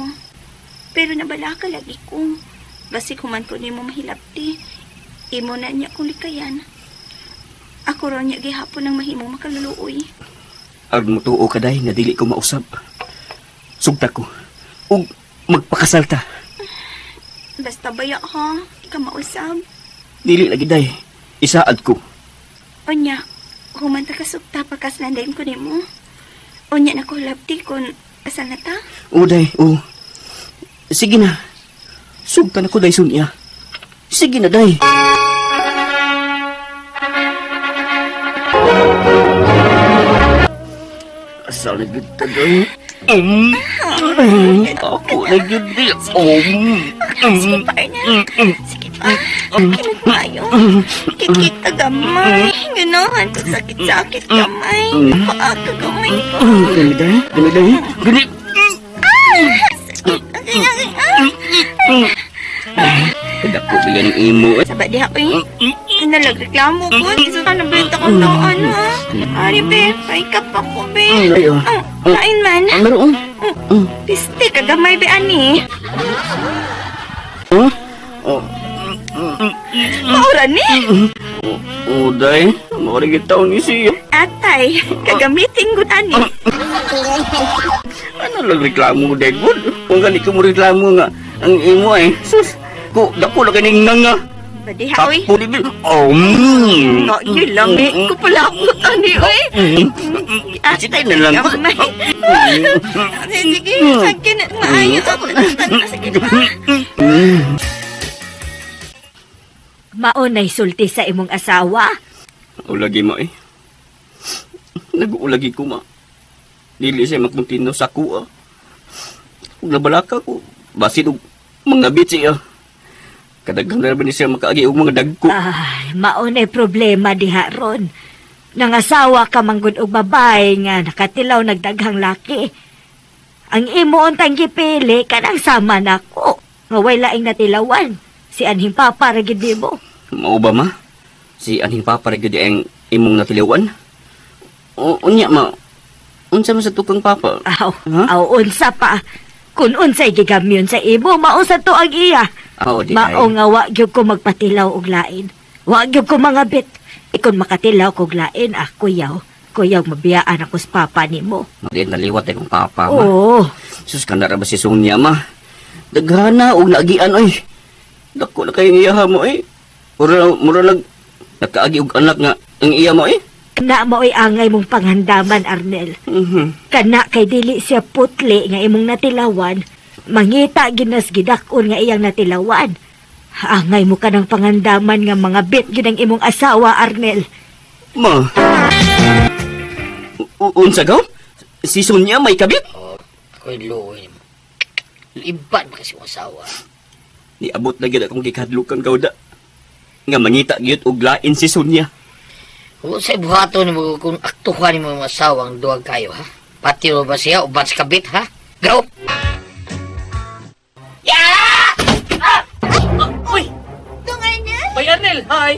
Pero nabala ka lagi ko. Basig human ko nimo mahilabti. Imo na niya kong likayan. Ako raw niya gihapon ang mahimong makaluluoy. Aron mo tuo ka, day, nga dili ko mausab. Sugta ko. Ug magpakasal ta. Basta baya ha, ka mausab. Dili lagi, day. Isaad ko. Unya, human ta kasugta pagkaslan dayon ko nimo. Unya na ko labti kung kasal na ta. O, day, o. Sige na. Sugta na ko, day, Sonya. Sige na, day. Asal na gyud ta, day. Ako na gyud, day. Sige pa, Arnel. Sige pa. Kinag maayo. Kikita gamay. Ganahan ko sakit-sakit gamay. Paa ka gamay. Gani, day. Gani, day. Gani. Sakit. Agay, agay, ah. Dako bigyan ng imo, eh. Saba diha, uy. Nalagreklamo ko. Iso ka nabenta ko noon, ha? Ari, be. Paikap ako, be. Ay, oh. Ah, kain man. Ang meron. Piste ka gamay, be, ani. Oh. Oh. Maura ni. Oh, day. Maurigit taon ni siya. Atay, kagamitin gud ani. Ano lang reklamo, day, good. Kung gani ko mo reklamo nga, ang imo eh. Sus, ko, dako na kaning nga. Badiha, oy. Kapo ni Bill. Oh. No, yun lami ko pala ako ani, oy. Sitay na lang. Gamay. Sige, akin na maayo ako. Sige pa. Maunay sulti sa imong asawa. Ulagi mo eh. Nag-uulagi ko ma. Dili siya makontino sa kuha. Kung nabalaka ko, basin og mga bitsi ah. Kadaghan na ba ni siya makaagi og mga dagko. Ay, maunay problema diha ron. Nangasawa ka manggod og babae nga nakatilaw nagdaghang laki. Ang imo untang gipili kanang sama nako. Nga way laing natilawan. Si anhing papa ra gid nimo. Mao ba ma? Si anhing papa ra gyud ang imong natiliwan? O unya ma. Unsa man sa tukang papa? Aw, Ha? aw unsa pa. Kun unsay gigamyon sa imo, mao sa to ang iya. Aw, di Mao ay. nga wa gyud ko magpatilaw og lain. Wa gyud ko mangabit. Ikon makatilaw kog lain, ah, kuyaw. Kuyaw mabiyaan ako sa papa nimo. Di naliwat ay kong papa ma. Oo. Sus kana ra ba si Sonia ma? Daghana og naagian oy. Dako na kay iya mo eh. Mura mura nag nakaagi og anak nga ang iya mo eh. Kana mao'y angay mong panghandaman, Arnel. Kana kay dili siya putli nga imong natilawan, mangita ginas gidakon nga iyang natilawan. Angay mo kanang pangandaman nga mga bit gid ang imong asawa, Arnel. Ma. Unsa gaw? Si Sonia may kabit? Ako'y luoy nimo. Liban ba kasi yung asawa? Niabot na gyud akong gikadlukan gawda. Nga mangita gyud og lain si Sonia. Kung sa buhaton nimo kung aktuhan nimo yung asawa ang duwag kayo, ha? Pati ba siya o sa kabit, ha? Gaw! Uy! Dong Arnel? Bay Arnel, hi!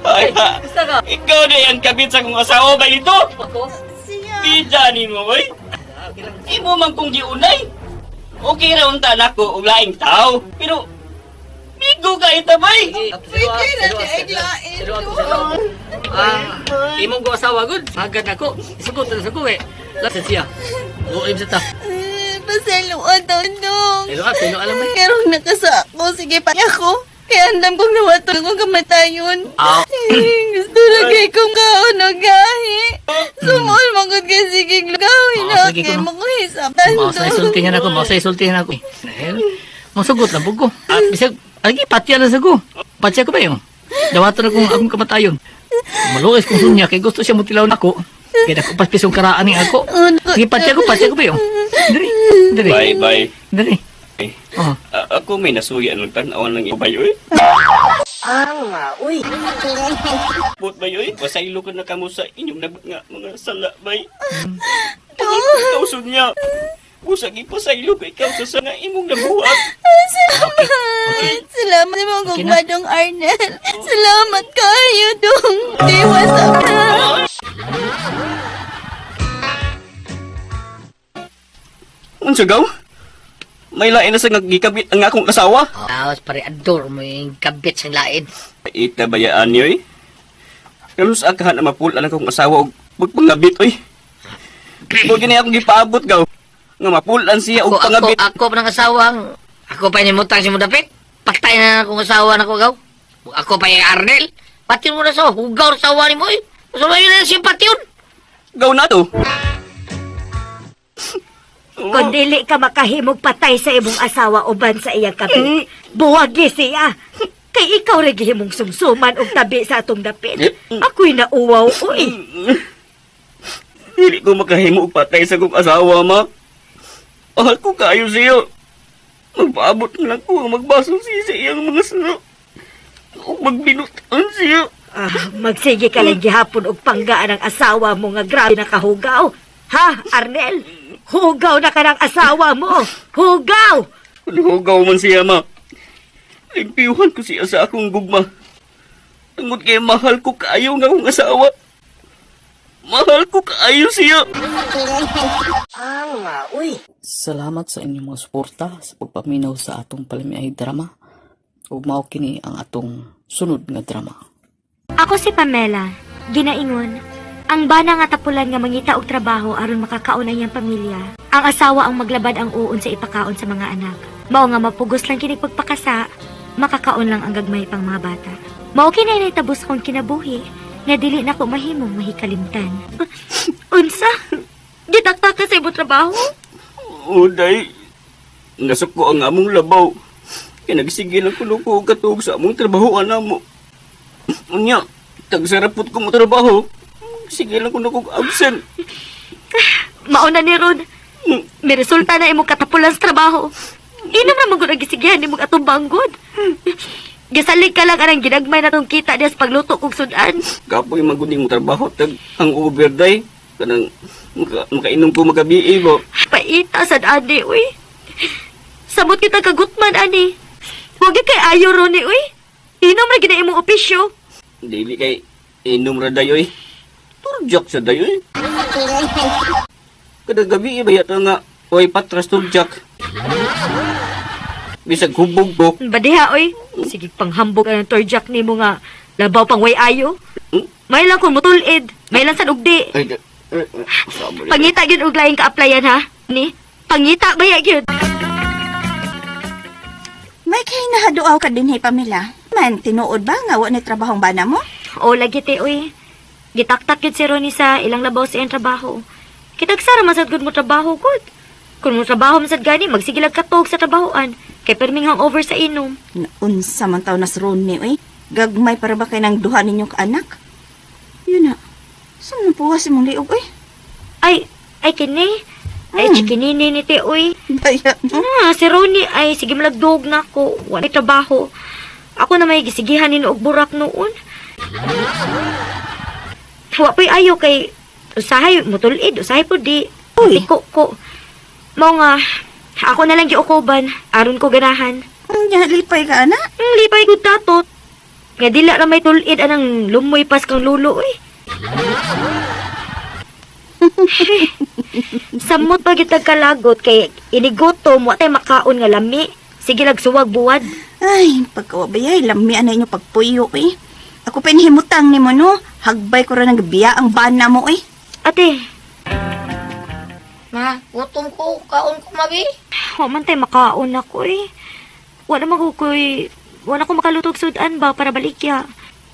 Ay, Basta ka? ikaw na ang kabit sa kong asawa ba ito? Ako? Siya. Pidya ni mo, oy. Imo man kong giunay. Okay ra unta nako og laing tao, pero migo ka itabay. Ah, imong ko asawa gud. Hagad ako. Isugot na sa ko eh. Lasa siya. Luoy sa ta. Pasaluan daw, Dong. Pero ah, pero alam mo. Karong nakasako. Sige, pa ako. Kaya andam kong nawato akong kamatayon. Gusto na kay kong kaon og gahi. Sumol magod kay sige gawin na Ah, sige kay ko, no. makuhisap. Mao sa isultihan ako, mao sa isultihan ako. Eh, Masugot lang pud ko. Ah, bisag agi patya lang sa ko. Patya ko ba yun? Dawaton akong akong kamatayon. Maluoy kong sunya kay gusto siya mutilaw nako. Kay dako pas pisong karaan ni ako. Sige patya ko ba yun? Diri, diri. Bye bye. Diri. Oh. Ako may nasuya ng tan-awan lang ibay oy. Ah, uy. Bot bay oy, pasaylo ko na kamo sa inyong nag nga mga sala bay. Ikaw sunya. Busa gipasaylo ko ikaw sa nga imong nabuhat. Salamat. Salamat sa mga Okay na. gugmadong Arnel. Salamat kayo dong. Diwa sa Unsa gaw? May lain na sa nga gikabit ang akong asawa. Awas pare ador mo yung kabit sa lain. Ita bayaan niyo eh. Kalus akahan na mapul-an akong asawa og magpangabit oy. Mo gini akong gipaabot gaw. Nga mapul-an siya og Ako, ako, pangabit. ako pa ng asawang. Ako pa nimutang si Mudapit. Patay na akong asawa na ko gaw. Ako pa yung Arnel. Pati mo na sa hugaw sa asawa ni mo eh. Sumay na siya pati yun. Gaw na to. Kung dili ka makahimog patay sa imong asawa uban sa iyang kabi, buwagi siya. Kay ikaw ra gihimong sumsuman og tabi sa atong dapit. Ako'y nauwaw, uy. Dili ko makahimo og patay sa akong asawa, ma. Mahal ko kayo siya. Magpaabot na lang ko ang magbasol siya sa iyang mga sala. O magbinutan siya. Ah, magsige ka lang gihapon og panggaan ang asawa mo nga grabe na kahugaw. Ha, Arnel? Hugaw na ka ng asawa mo. Hugaw! Kung hugaw man siya, ma. Limpiyuhan ko siya sa akong gugma. Tungod kay mahal ko kaayo nga akong asawa. Mahal ko kaayo siya. Ah, uy. Salamat sa inyong mga suporta sa pagpaminaw sa atong palamiay drama. Ug mao kini ang atong sunod nga drama. Ako si Pamela, ginaingon. Ang bana nga tapulan nga mangita og trabaho aron makakaon ang iyang pamilya. Ang asawa ang maglabad ang uon sa ipakaon sa mga anak. Mao nga mapugos lang kini pagpakasa, makakaon lang ang gagmay pang mga bata. Mao kini nahitabos kong kinabuhi nga dili na ko mahimong mahikalimtan. Unsa? Gitaktak ka sa imong trabaho? Uday, nasuko ang among labaw. Kaya nagsige lang kuno ko og katuog sa among trabahoan namo. Unya, tagsarapot ko mo trabaho. Sige lang kuno ko absent. Mao na ni Ron. May resulta na imong katapulan sa trabaho. Inom na magod ang gisigihan imong atong banggod. Gisalig ka lang anang ginagmay na tong kita diya sa pagluto kog sudan. Kapoy maguning mo trabaho tag ang over day kanang makainom ko magabi ba. Paita sad ani uy. Samot kita kagutman ani. Wag gyud kay ayo ron ni uy. Inom ra gid na imong opisyo. Dili kay inom ra dayoy. Turjak sa dayoy. Kada gabi ba yata nga oy patras turjak. Bisag hubog ko. Badiha oy. Sige panghambog ang torjak nimo nga labaw pang way ayo. May lang kung mutulid, may lang sad ugdi. Ay, eh, eh, sama rin. Pangita gyud og laing ka-applyan ha. Ni, pangita ba ya gyud? May kay nahaduaw ka din, hey, Pamela. Man, tinuod ba nga wa ni trabahong bana mo? O lagi te oy. Gitaktak gyud si Ronnie sa ilang labaw sa iyang trabaho. Kitagsara man sad gud mo trabaho gud. Kung mo trabaho man sad gani magsige lang katog sa trabahoan kay perming hangover sa inom. Unsa man taw nas Ronnie, oy. Gagmay para ba kay nang duha ninyong kaanak? Yun na. Saan man puwas imong liog, oy? Ay, ay kini. Ay chikinini ni te oy. Baya mo. Ah, si Ronnie ay sige malagdog na ako. Wala trabaho. Ako na may gisigihan ni og burak noon. Wa pa'y ayo kay usahay mutulid, usahay po di. Uy. Tiko ko. Mao nga ako na lang giukoban aron ko ganahan. Nya, lipay ka, ana. Lipay gud tatot. Nga dila ra may tulid anang lumoy pas kang lulo oy. Samot pa gyud kalagot kay inigutom wa tay makaon nga lami. Sige lag suwag buwad. Ay, pagkawabayay, lami na inyo pagpuyo, eh. Ako pa inihimutang ni mo, no? Hagbay ko rin ang biya ang bana mo, eh. Ate, Ma, gutom ko. Kaon ko, mabi. wa man tay makaon ako eh. Wa na man ko ko'y Wala ko makalutog sudan ba para balikya.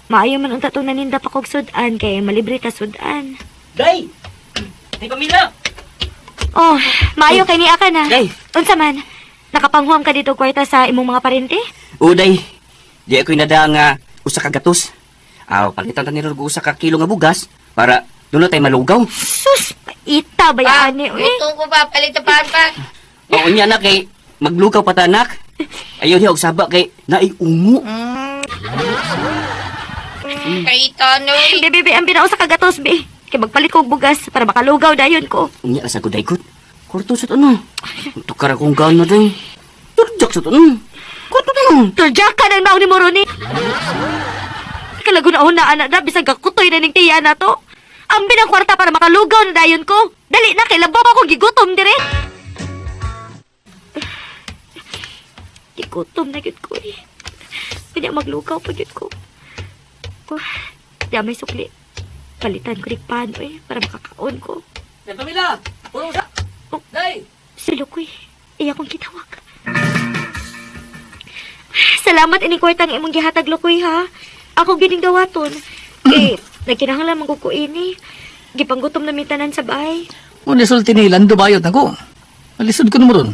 Maayo man unta tong naninda pa kog sudan kay malibre ta sudan. Day! Day Pamela! Oh, maayo kay niya ka na. Day! Unsa man? Nakapanghuam ka dito kwarta sa imong mga parente? O, day. Di ako'y nada nga usa ka gatos. Aw, palitan ta ni og usa ka kilo nga bugas para doon na tayo malugaw. Sus, paita ba yan eh? Uy. Gutom ko pa, palitapan pa. Oo niya na kay maglugaw pa ta anak. Ayaw niya og saba kay naay ungo. Kaita, noy. Be, be, be, ang binao sa kagatos, be. Kay magpalit ko og bugas para makalugaw dayon ko. Unya ra sa guday ko. Korto sa ano. Tukar akong gana day. Turjak sa ano. Korto na lang. Turjak ka ng naon ni Moroni. Kalago na na anak na, bisag kakutoy na ning tiya na to. Ang binang kwarta para makalugaw na dayon ko. Dali na, kay labaw ako gigutom dire. Gigutom na gyud ko eh. Kanya maglugaw pa gyud ko. Ko, di may sukli. Palitan ko pan eh, para makakaon ko. Day Pamela! Puro sa! Day! Silo ko eh. Iya kong kitawag. Salamat ining kwarta nga imong gihatag Lukoy ha. Ako gining dawaton. Eh, nagkinahanglan man ko ini. Gipanggutom na mi tanan sa bahay. Kung nisulti ni Lando bayot na ko. Malisod ko naman ron.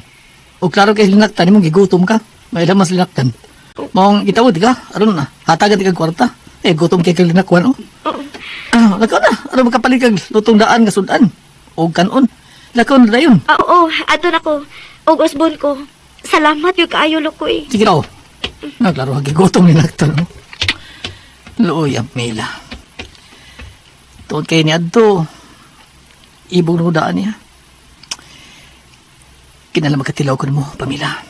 O klaro kay linaktan, imong gigutom ka. May mas linaktan. Maong gitawod ka, aron na. Hatagan di kag kwarta. Eh, gutom kay kag linakwan, oh. Ah, lakaw na. Aron makapalit kag lutong daan nga sudan. O kanon. Lakaw na dayon. Ah, oo, ato na ko. Og usbon ko. Salamat yung kaayo Lukoy. Sige raw. Na, klaro, gigutom ni linaktan, oh. Luoy, ang Mila. Tuod kay ni Adto. Ibong na daan niya. Kinahanglan magkatilaw ko nimo, Pamela.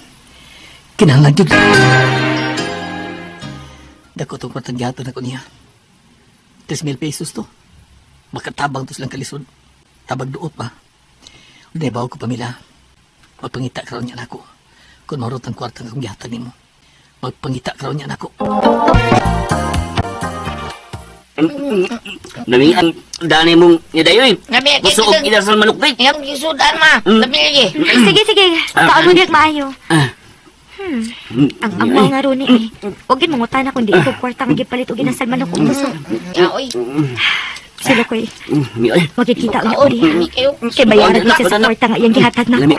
Kinahanglan jud. Dako tong kwartang gihatag nako niya. 3,000 pesos to. Makatabang to silang kalisod. Tabag duot pa. Nebaw ko, Pamela. Magpangita karon niya nako. Kung marot ang kwartang akong gihatag nimo. Magpangita karon niya nako. Nami ang dani mong nidayoy. Nami, kay Gusto og ila sa manok day. Iyang gisudan ma. Lami lagi. Sige, sige. Kaon mo maayo. Ah. Ang amaw nga ron eh. Huwag yun mangutan na kundi ikaw kwarta nga gipalit o ginasal manok kong busog. Ya, oy. Sila ko'y Mi ay. magkikita unya uli. Lami kayo. Kay bayaran ko siya sa kwarta nga iyang gihatag na. Lami.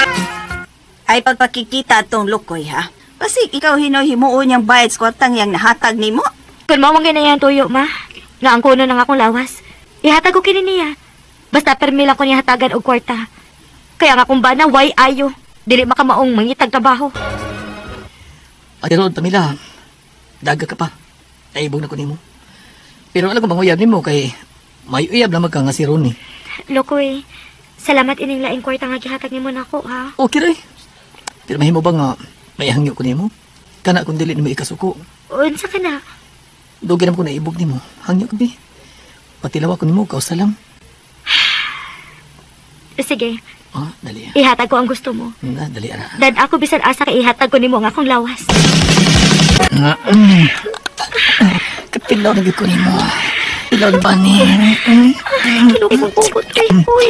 Ay pagpakikita tong lukoy ha. Basig ikaw hinohimuon niyang bayad sa kwartang yang nahatag nimo. Kung mao man ganyan tuyo, ma. Nga ang kuno ng akong lawas. Ihatag ko kini niya. Basta permi lang ko niya hatagan og kwarta. Kaya nga kung bana, why ayo? Dili makamaong mangitag trabaho. Ate Rod, Pamela, daga ka pa. Naibog na ko nimo. Pero alam ko bang uyab nimo kay may uyab na magka nga si Ronnie. Lokoy, salamat ining laing kwarta nga gihatag nimo nako ha. Okay rin. Pero mahimo ba nga may hangyo ko nimo? Kana kung dili nimo ikasuko. Unsa ka na? Dugay naman ko naibog nimo. Hangyo ko bi. Patilaw ako nimo, kausa lang. Sige, Ah, dali. ihatag ko ang gusto mo. Na, dali ara. Dan ako bisan asa kay ihatag ko nimo ang akong lawas. Nga, mm. Katilaw na gyud ko nimo. Tilaw na ba ni? Kinukukukot kay uy.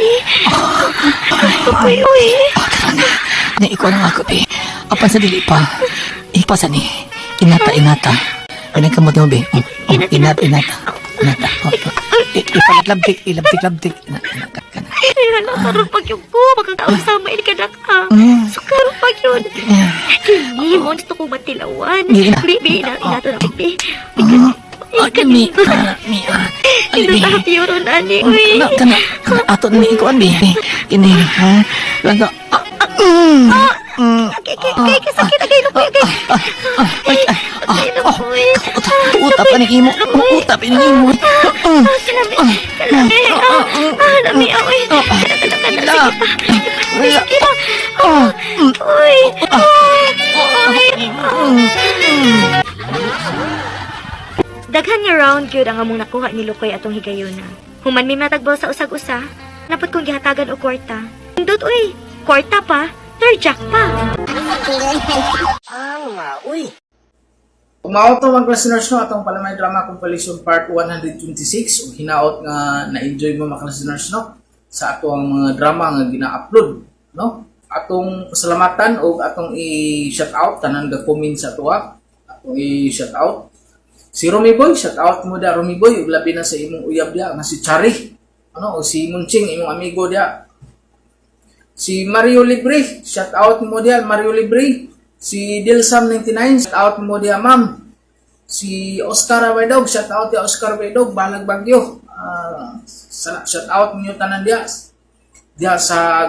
Uy, uy. Ni ikaw na nga ako, be. Apan sa dili pa. Ipasa ni. Inata, inata. Ano yung kamot mo, be? Oh, oh, inata, inata. Inata. Oh, oh. Ipalabtik, ilabtik, labtik. Na, na, ka, ka, na. Ay, hala, karon pag yun ko. Magkakausama ini ka na ka. So, karon pag yun. Kini mo, gusto ko matilawan. Di na. Bi, bi, ina, ina to na, bi. Ah, mi, ah, mi, ah. Ay, Ino be. sa piyuro na ni, Oh, uy. Kana, kana, kana, ato na ni ikuan, be. Kini, ha? Lanto. Ah, mm, mm. Kay, kay, kay, kasakit, agay, lukoy, agay. Ay, ay, ah, Ay, oh, lukoy. Utap ani imo. Utap ini imo. Ah, kalami, kalami, ah, ah, lami, ah, uy. Kana, kana, kana, Ila. sige pa. Ila. Sige pa. Oh, Uy, uy, uy. Daghan nga round gyud ang among nakuha ni Lukoy atong higayuna. Human mi matagbaw sa usag-usa, napod kong gihatagan og kwarta. Indot uy, kwarta pa, third jack pa. Mao to mga listeners no, atong Palamay Drama Compilation Part 126 ug hinaot nga na-enjoy mo mga listeners no sa ato ang mga drama nga gina-upload no. Atong pasalamatan og atong i-shout out tanan ga comment sa atoa. Akong i-shout out. Si Romy Boy, shout out mo da Romy Boy, ug labi na sa imong uyab diya nga si Chari. Ano, o si Munching, imong amigo diya. Si Mario Libre, shout out mo diya Mario Libre. Si Dilsam 99, shout out mo diya, ma'am. Si Oscar Abaydog, shout out ya Oscar Abaydog, Balag Bagyo. Shout out niyo tanan diya. Diya sa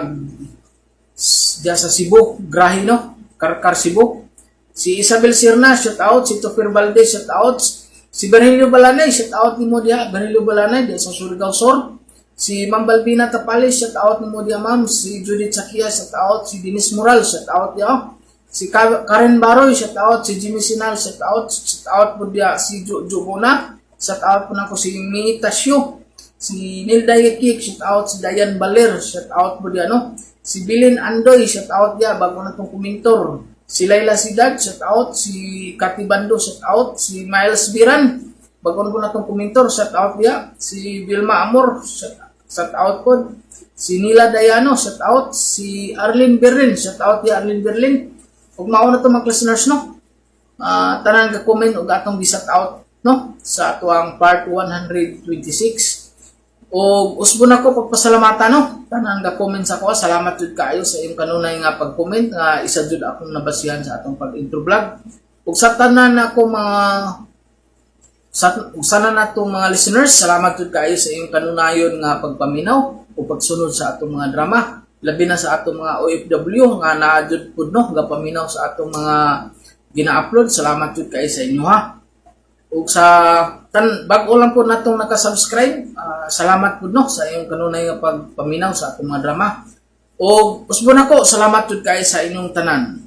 Cebu, Grahi no, Karkar Cebu. Si Isabel Sirna, shout out. Si Topir Valdez, shout out. Si Berhilio Balanay, shout out nimo diha. Berhilio Balanay, diha sa Surigao Sur. Si Ma'am Balbina Tapales, shout out nimo diha, ma'am. Si Judith Sakia, shout out. Si Denise Moral, shout out diha. Si Karen Baroy, shout out. Si Jimmy Sinal, shout out. Shout out po diha si Jo Bona. Shout out po nako si Mita Sio. Si Nilda Yekik, shout out. Si Dayan Baler, shout out po diha, no. Si Bilin Andoy, shout out diha, bago na tong komentor. Si Laila Sidad, shout out. Si Kati Bando, shout out. Si Miles Biran, bago na po na tong komentor, shout out diha. Si Vilma Amor, shout out po. Si Nila Dayano, shout out. Si Arlene Berlin, shout out diha Arlene Berlin. Ug mao na to mga listeners, no. Tanan ka comment ug atong gi-shout out no sa atuang part 126. Og usbon ako pagpasalamatan no. Tanan ga comment sa ako, salamat jud kaayo sa iyong kanunay nga pag-comment nga isa jud akong nabasihan sa atong pag-intro vlog. Ug sa tanan ako mga sa ug sana natong mga listeners, salamat jud kaayo sa iyong kanunayon nga pagpaminaw o pagsunod sa atong mga drama. Labi na sa atong mga OFW nga naa jud pud no gapaminaw sa atong mga gina-upload. Salamat jud kaayo sa inyo ha. Ug sa tan bag-o lang po natong naka-subscribe, salamat pud no sa iyong kanunay nga pagpaminaw sa atong mga drama. Og usbon ako, salamat jud kaayo sa inyong tanan.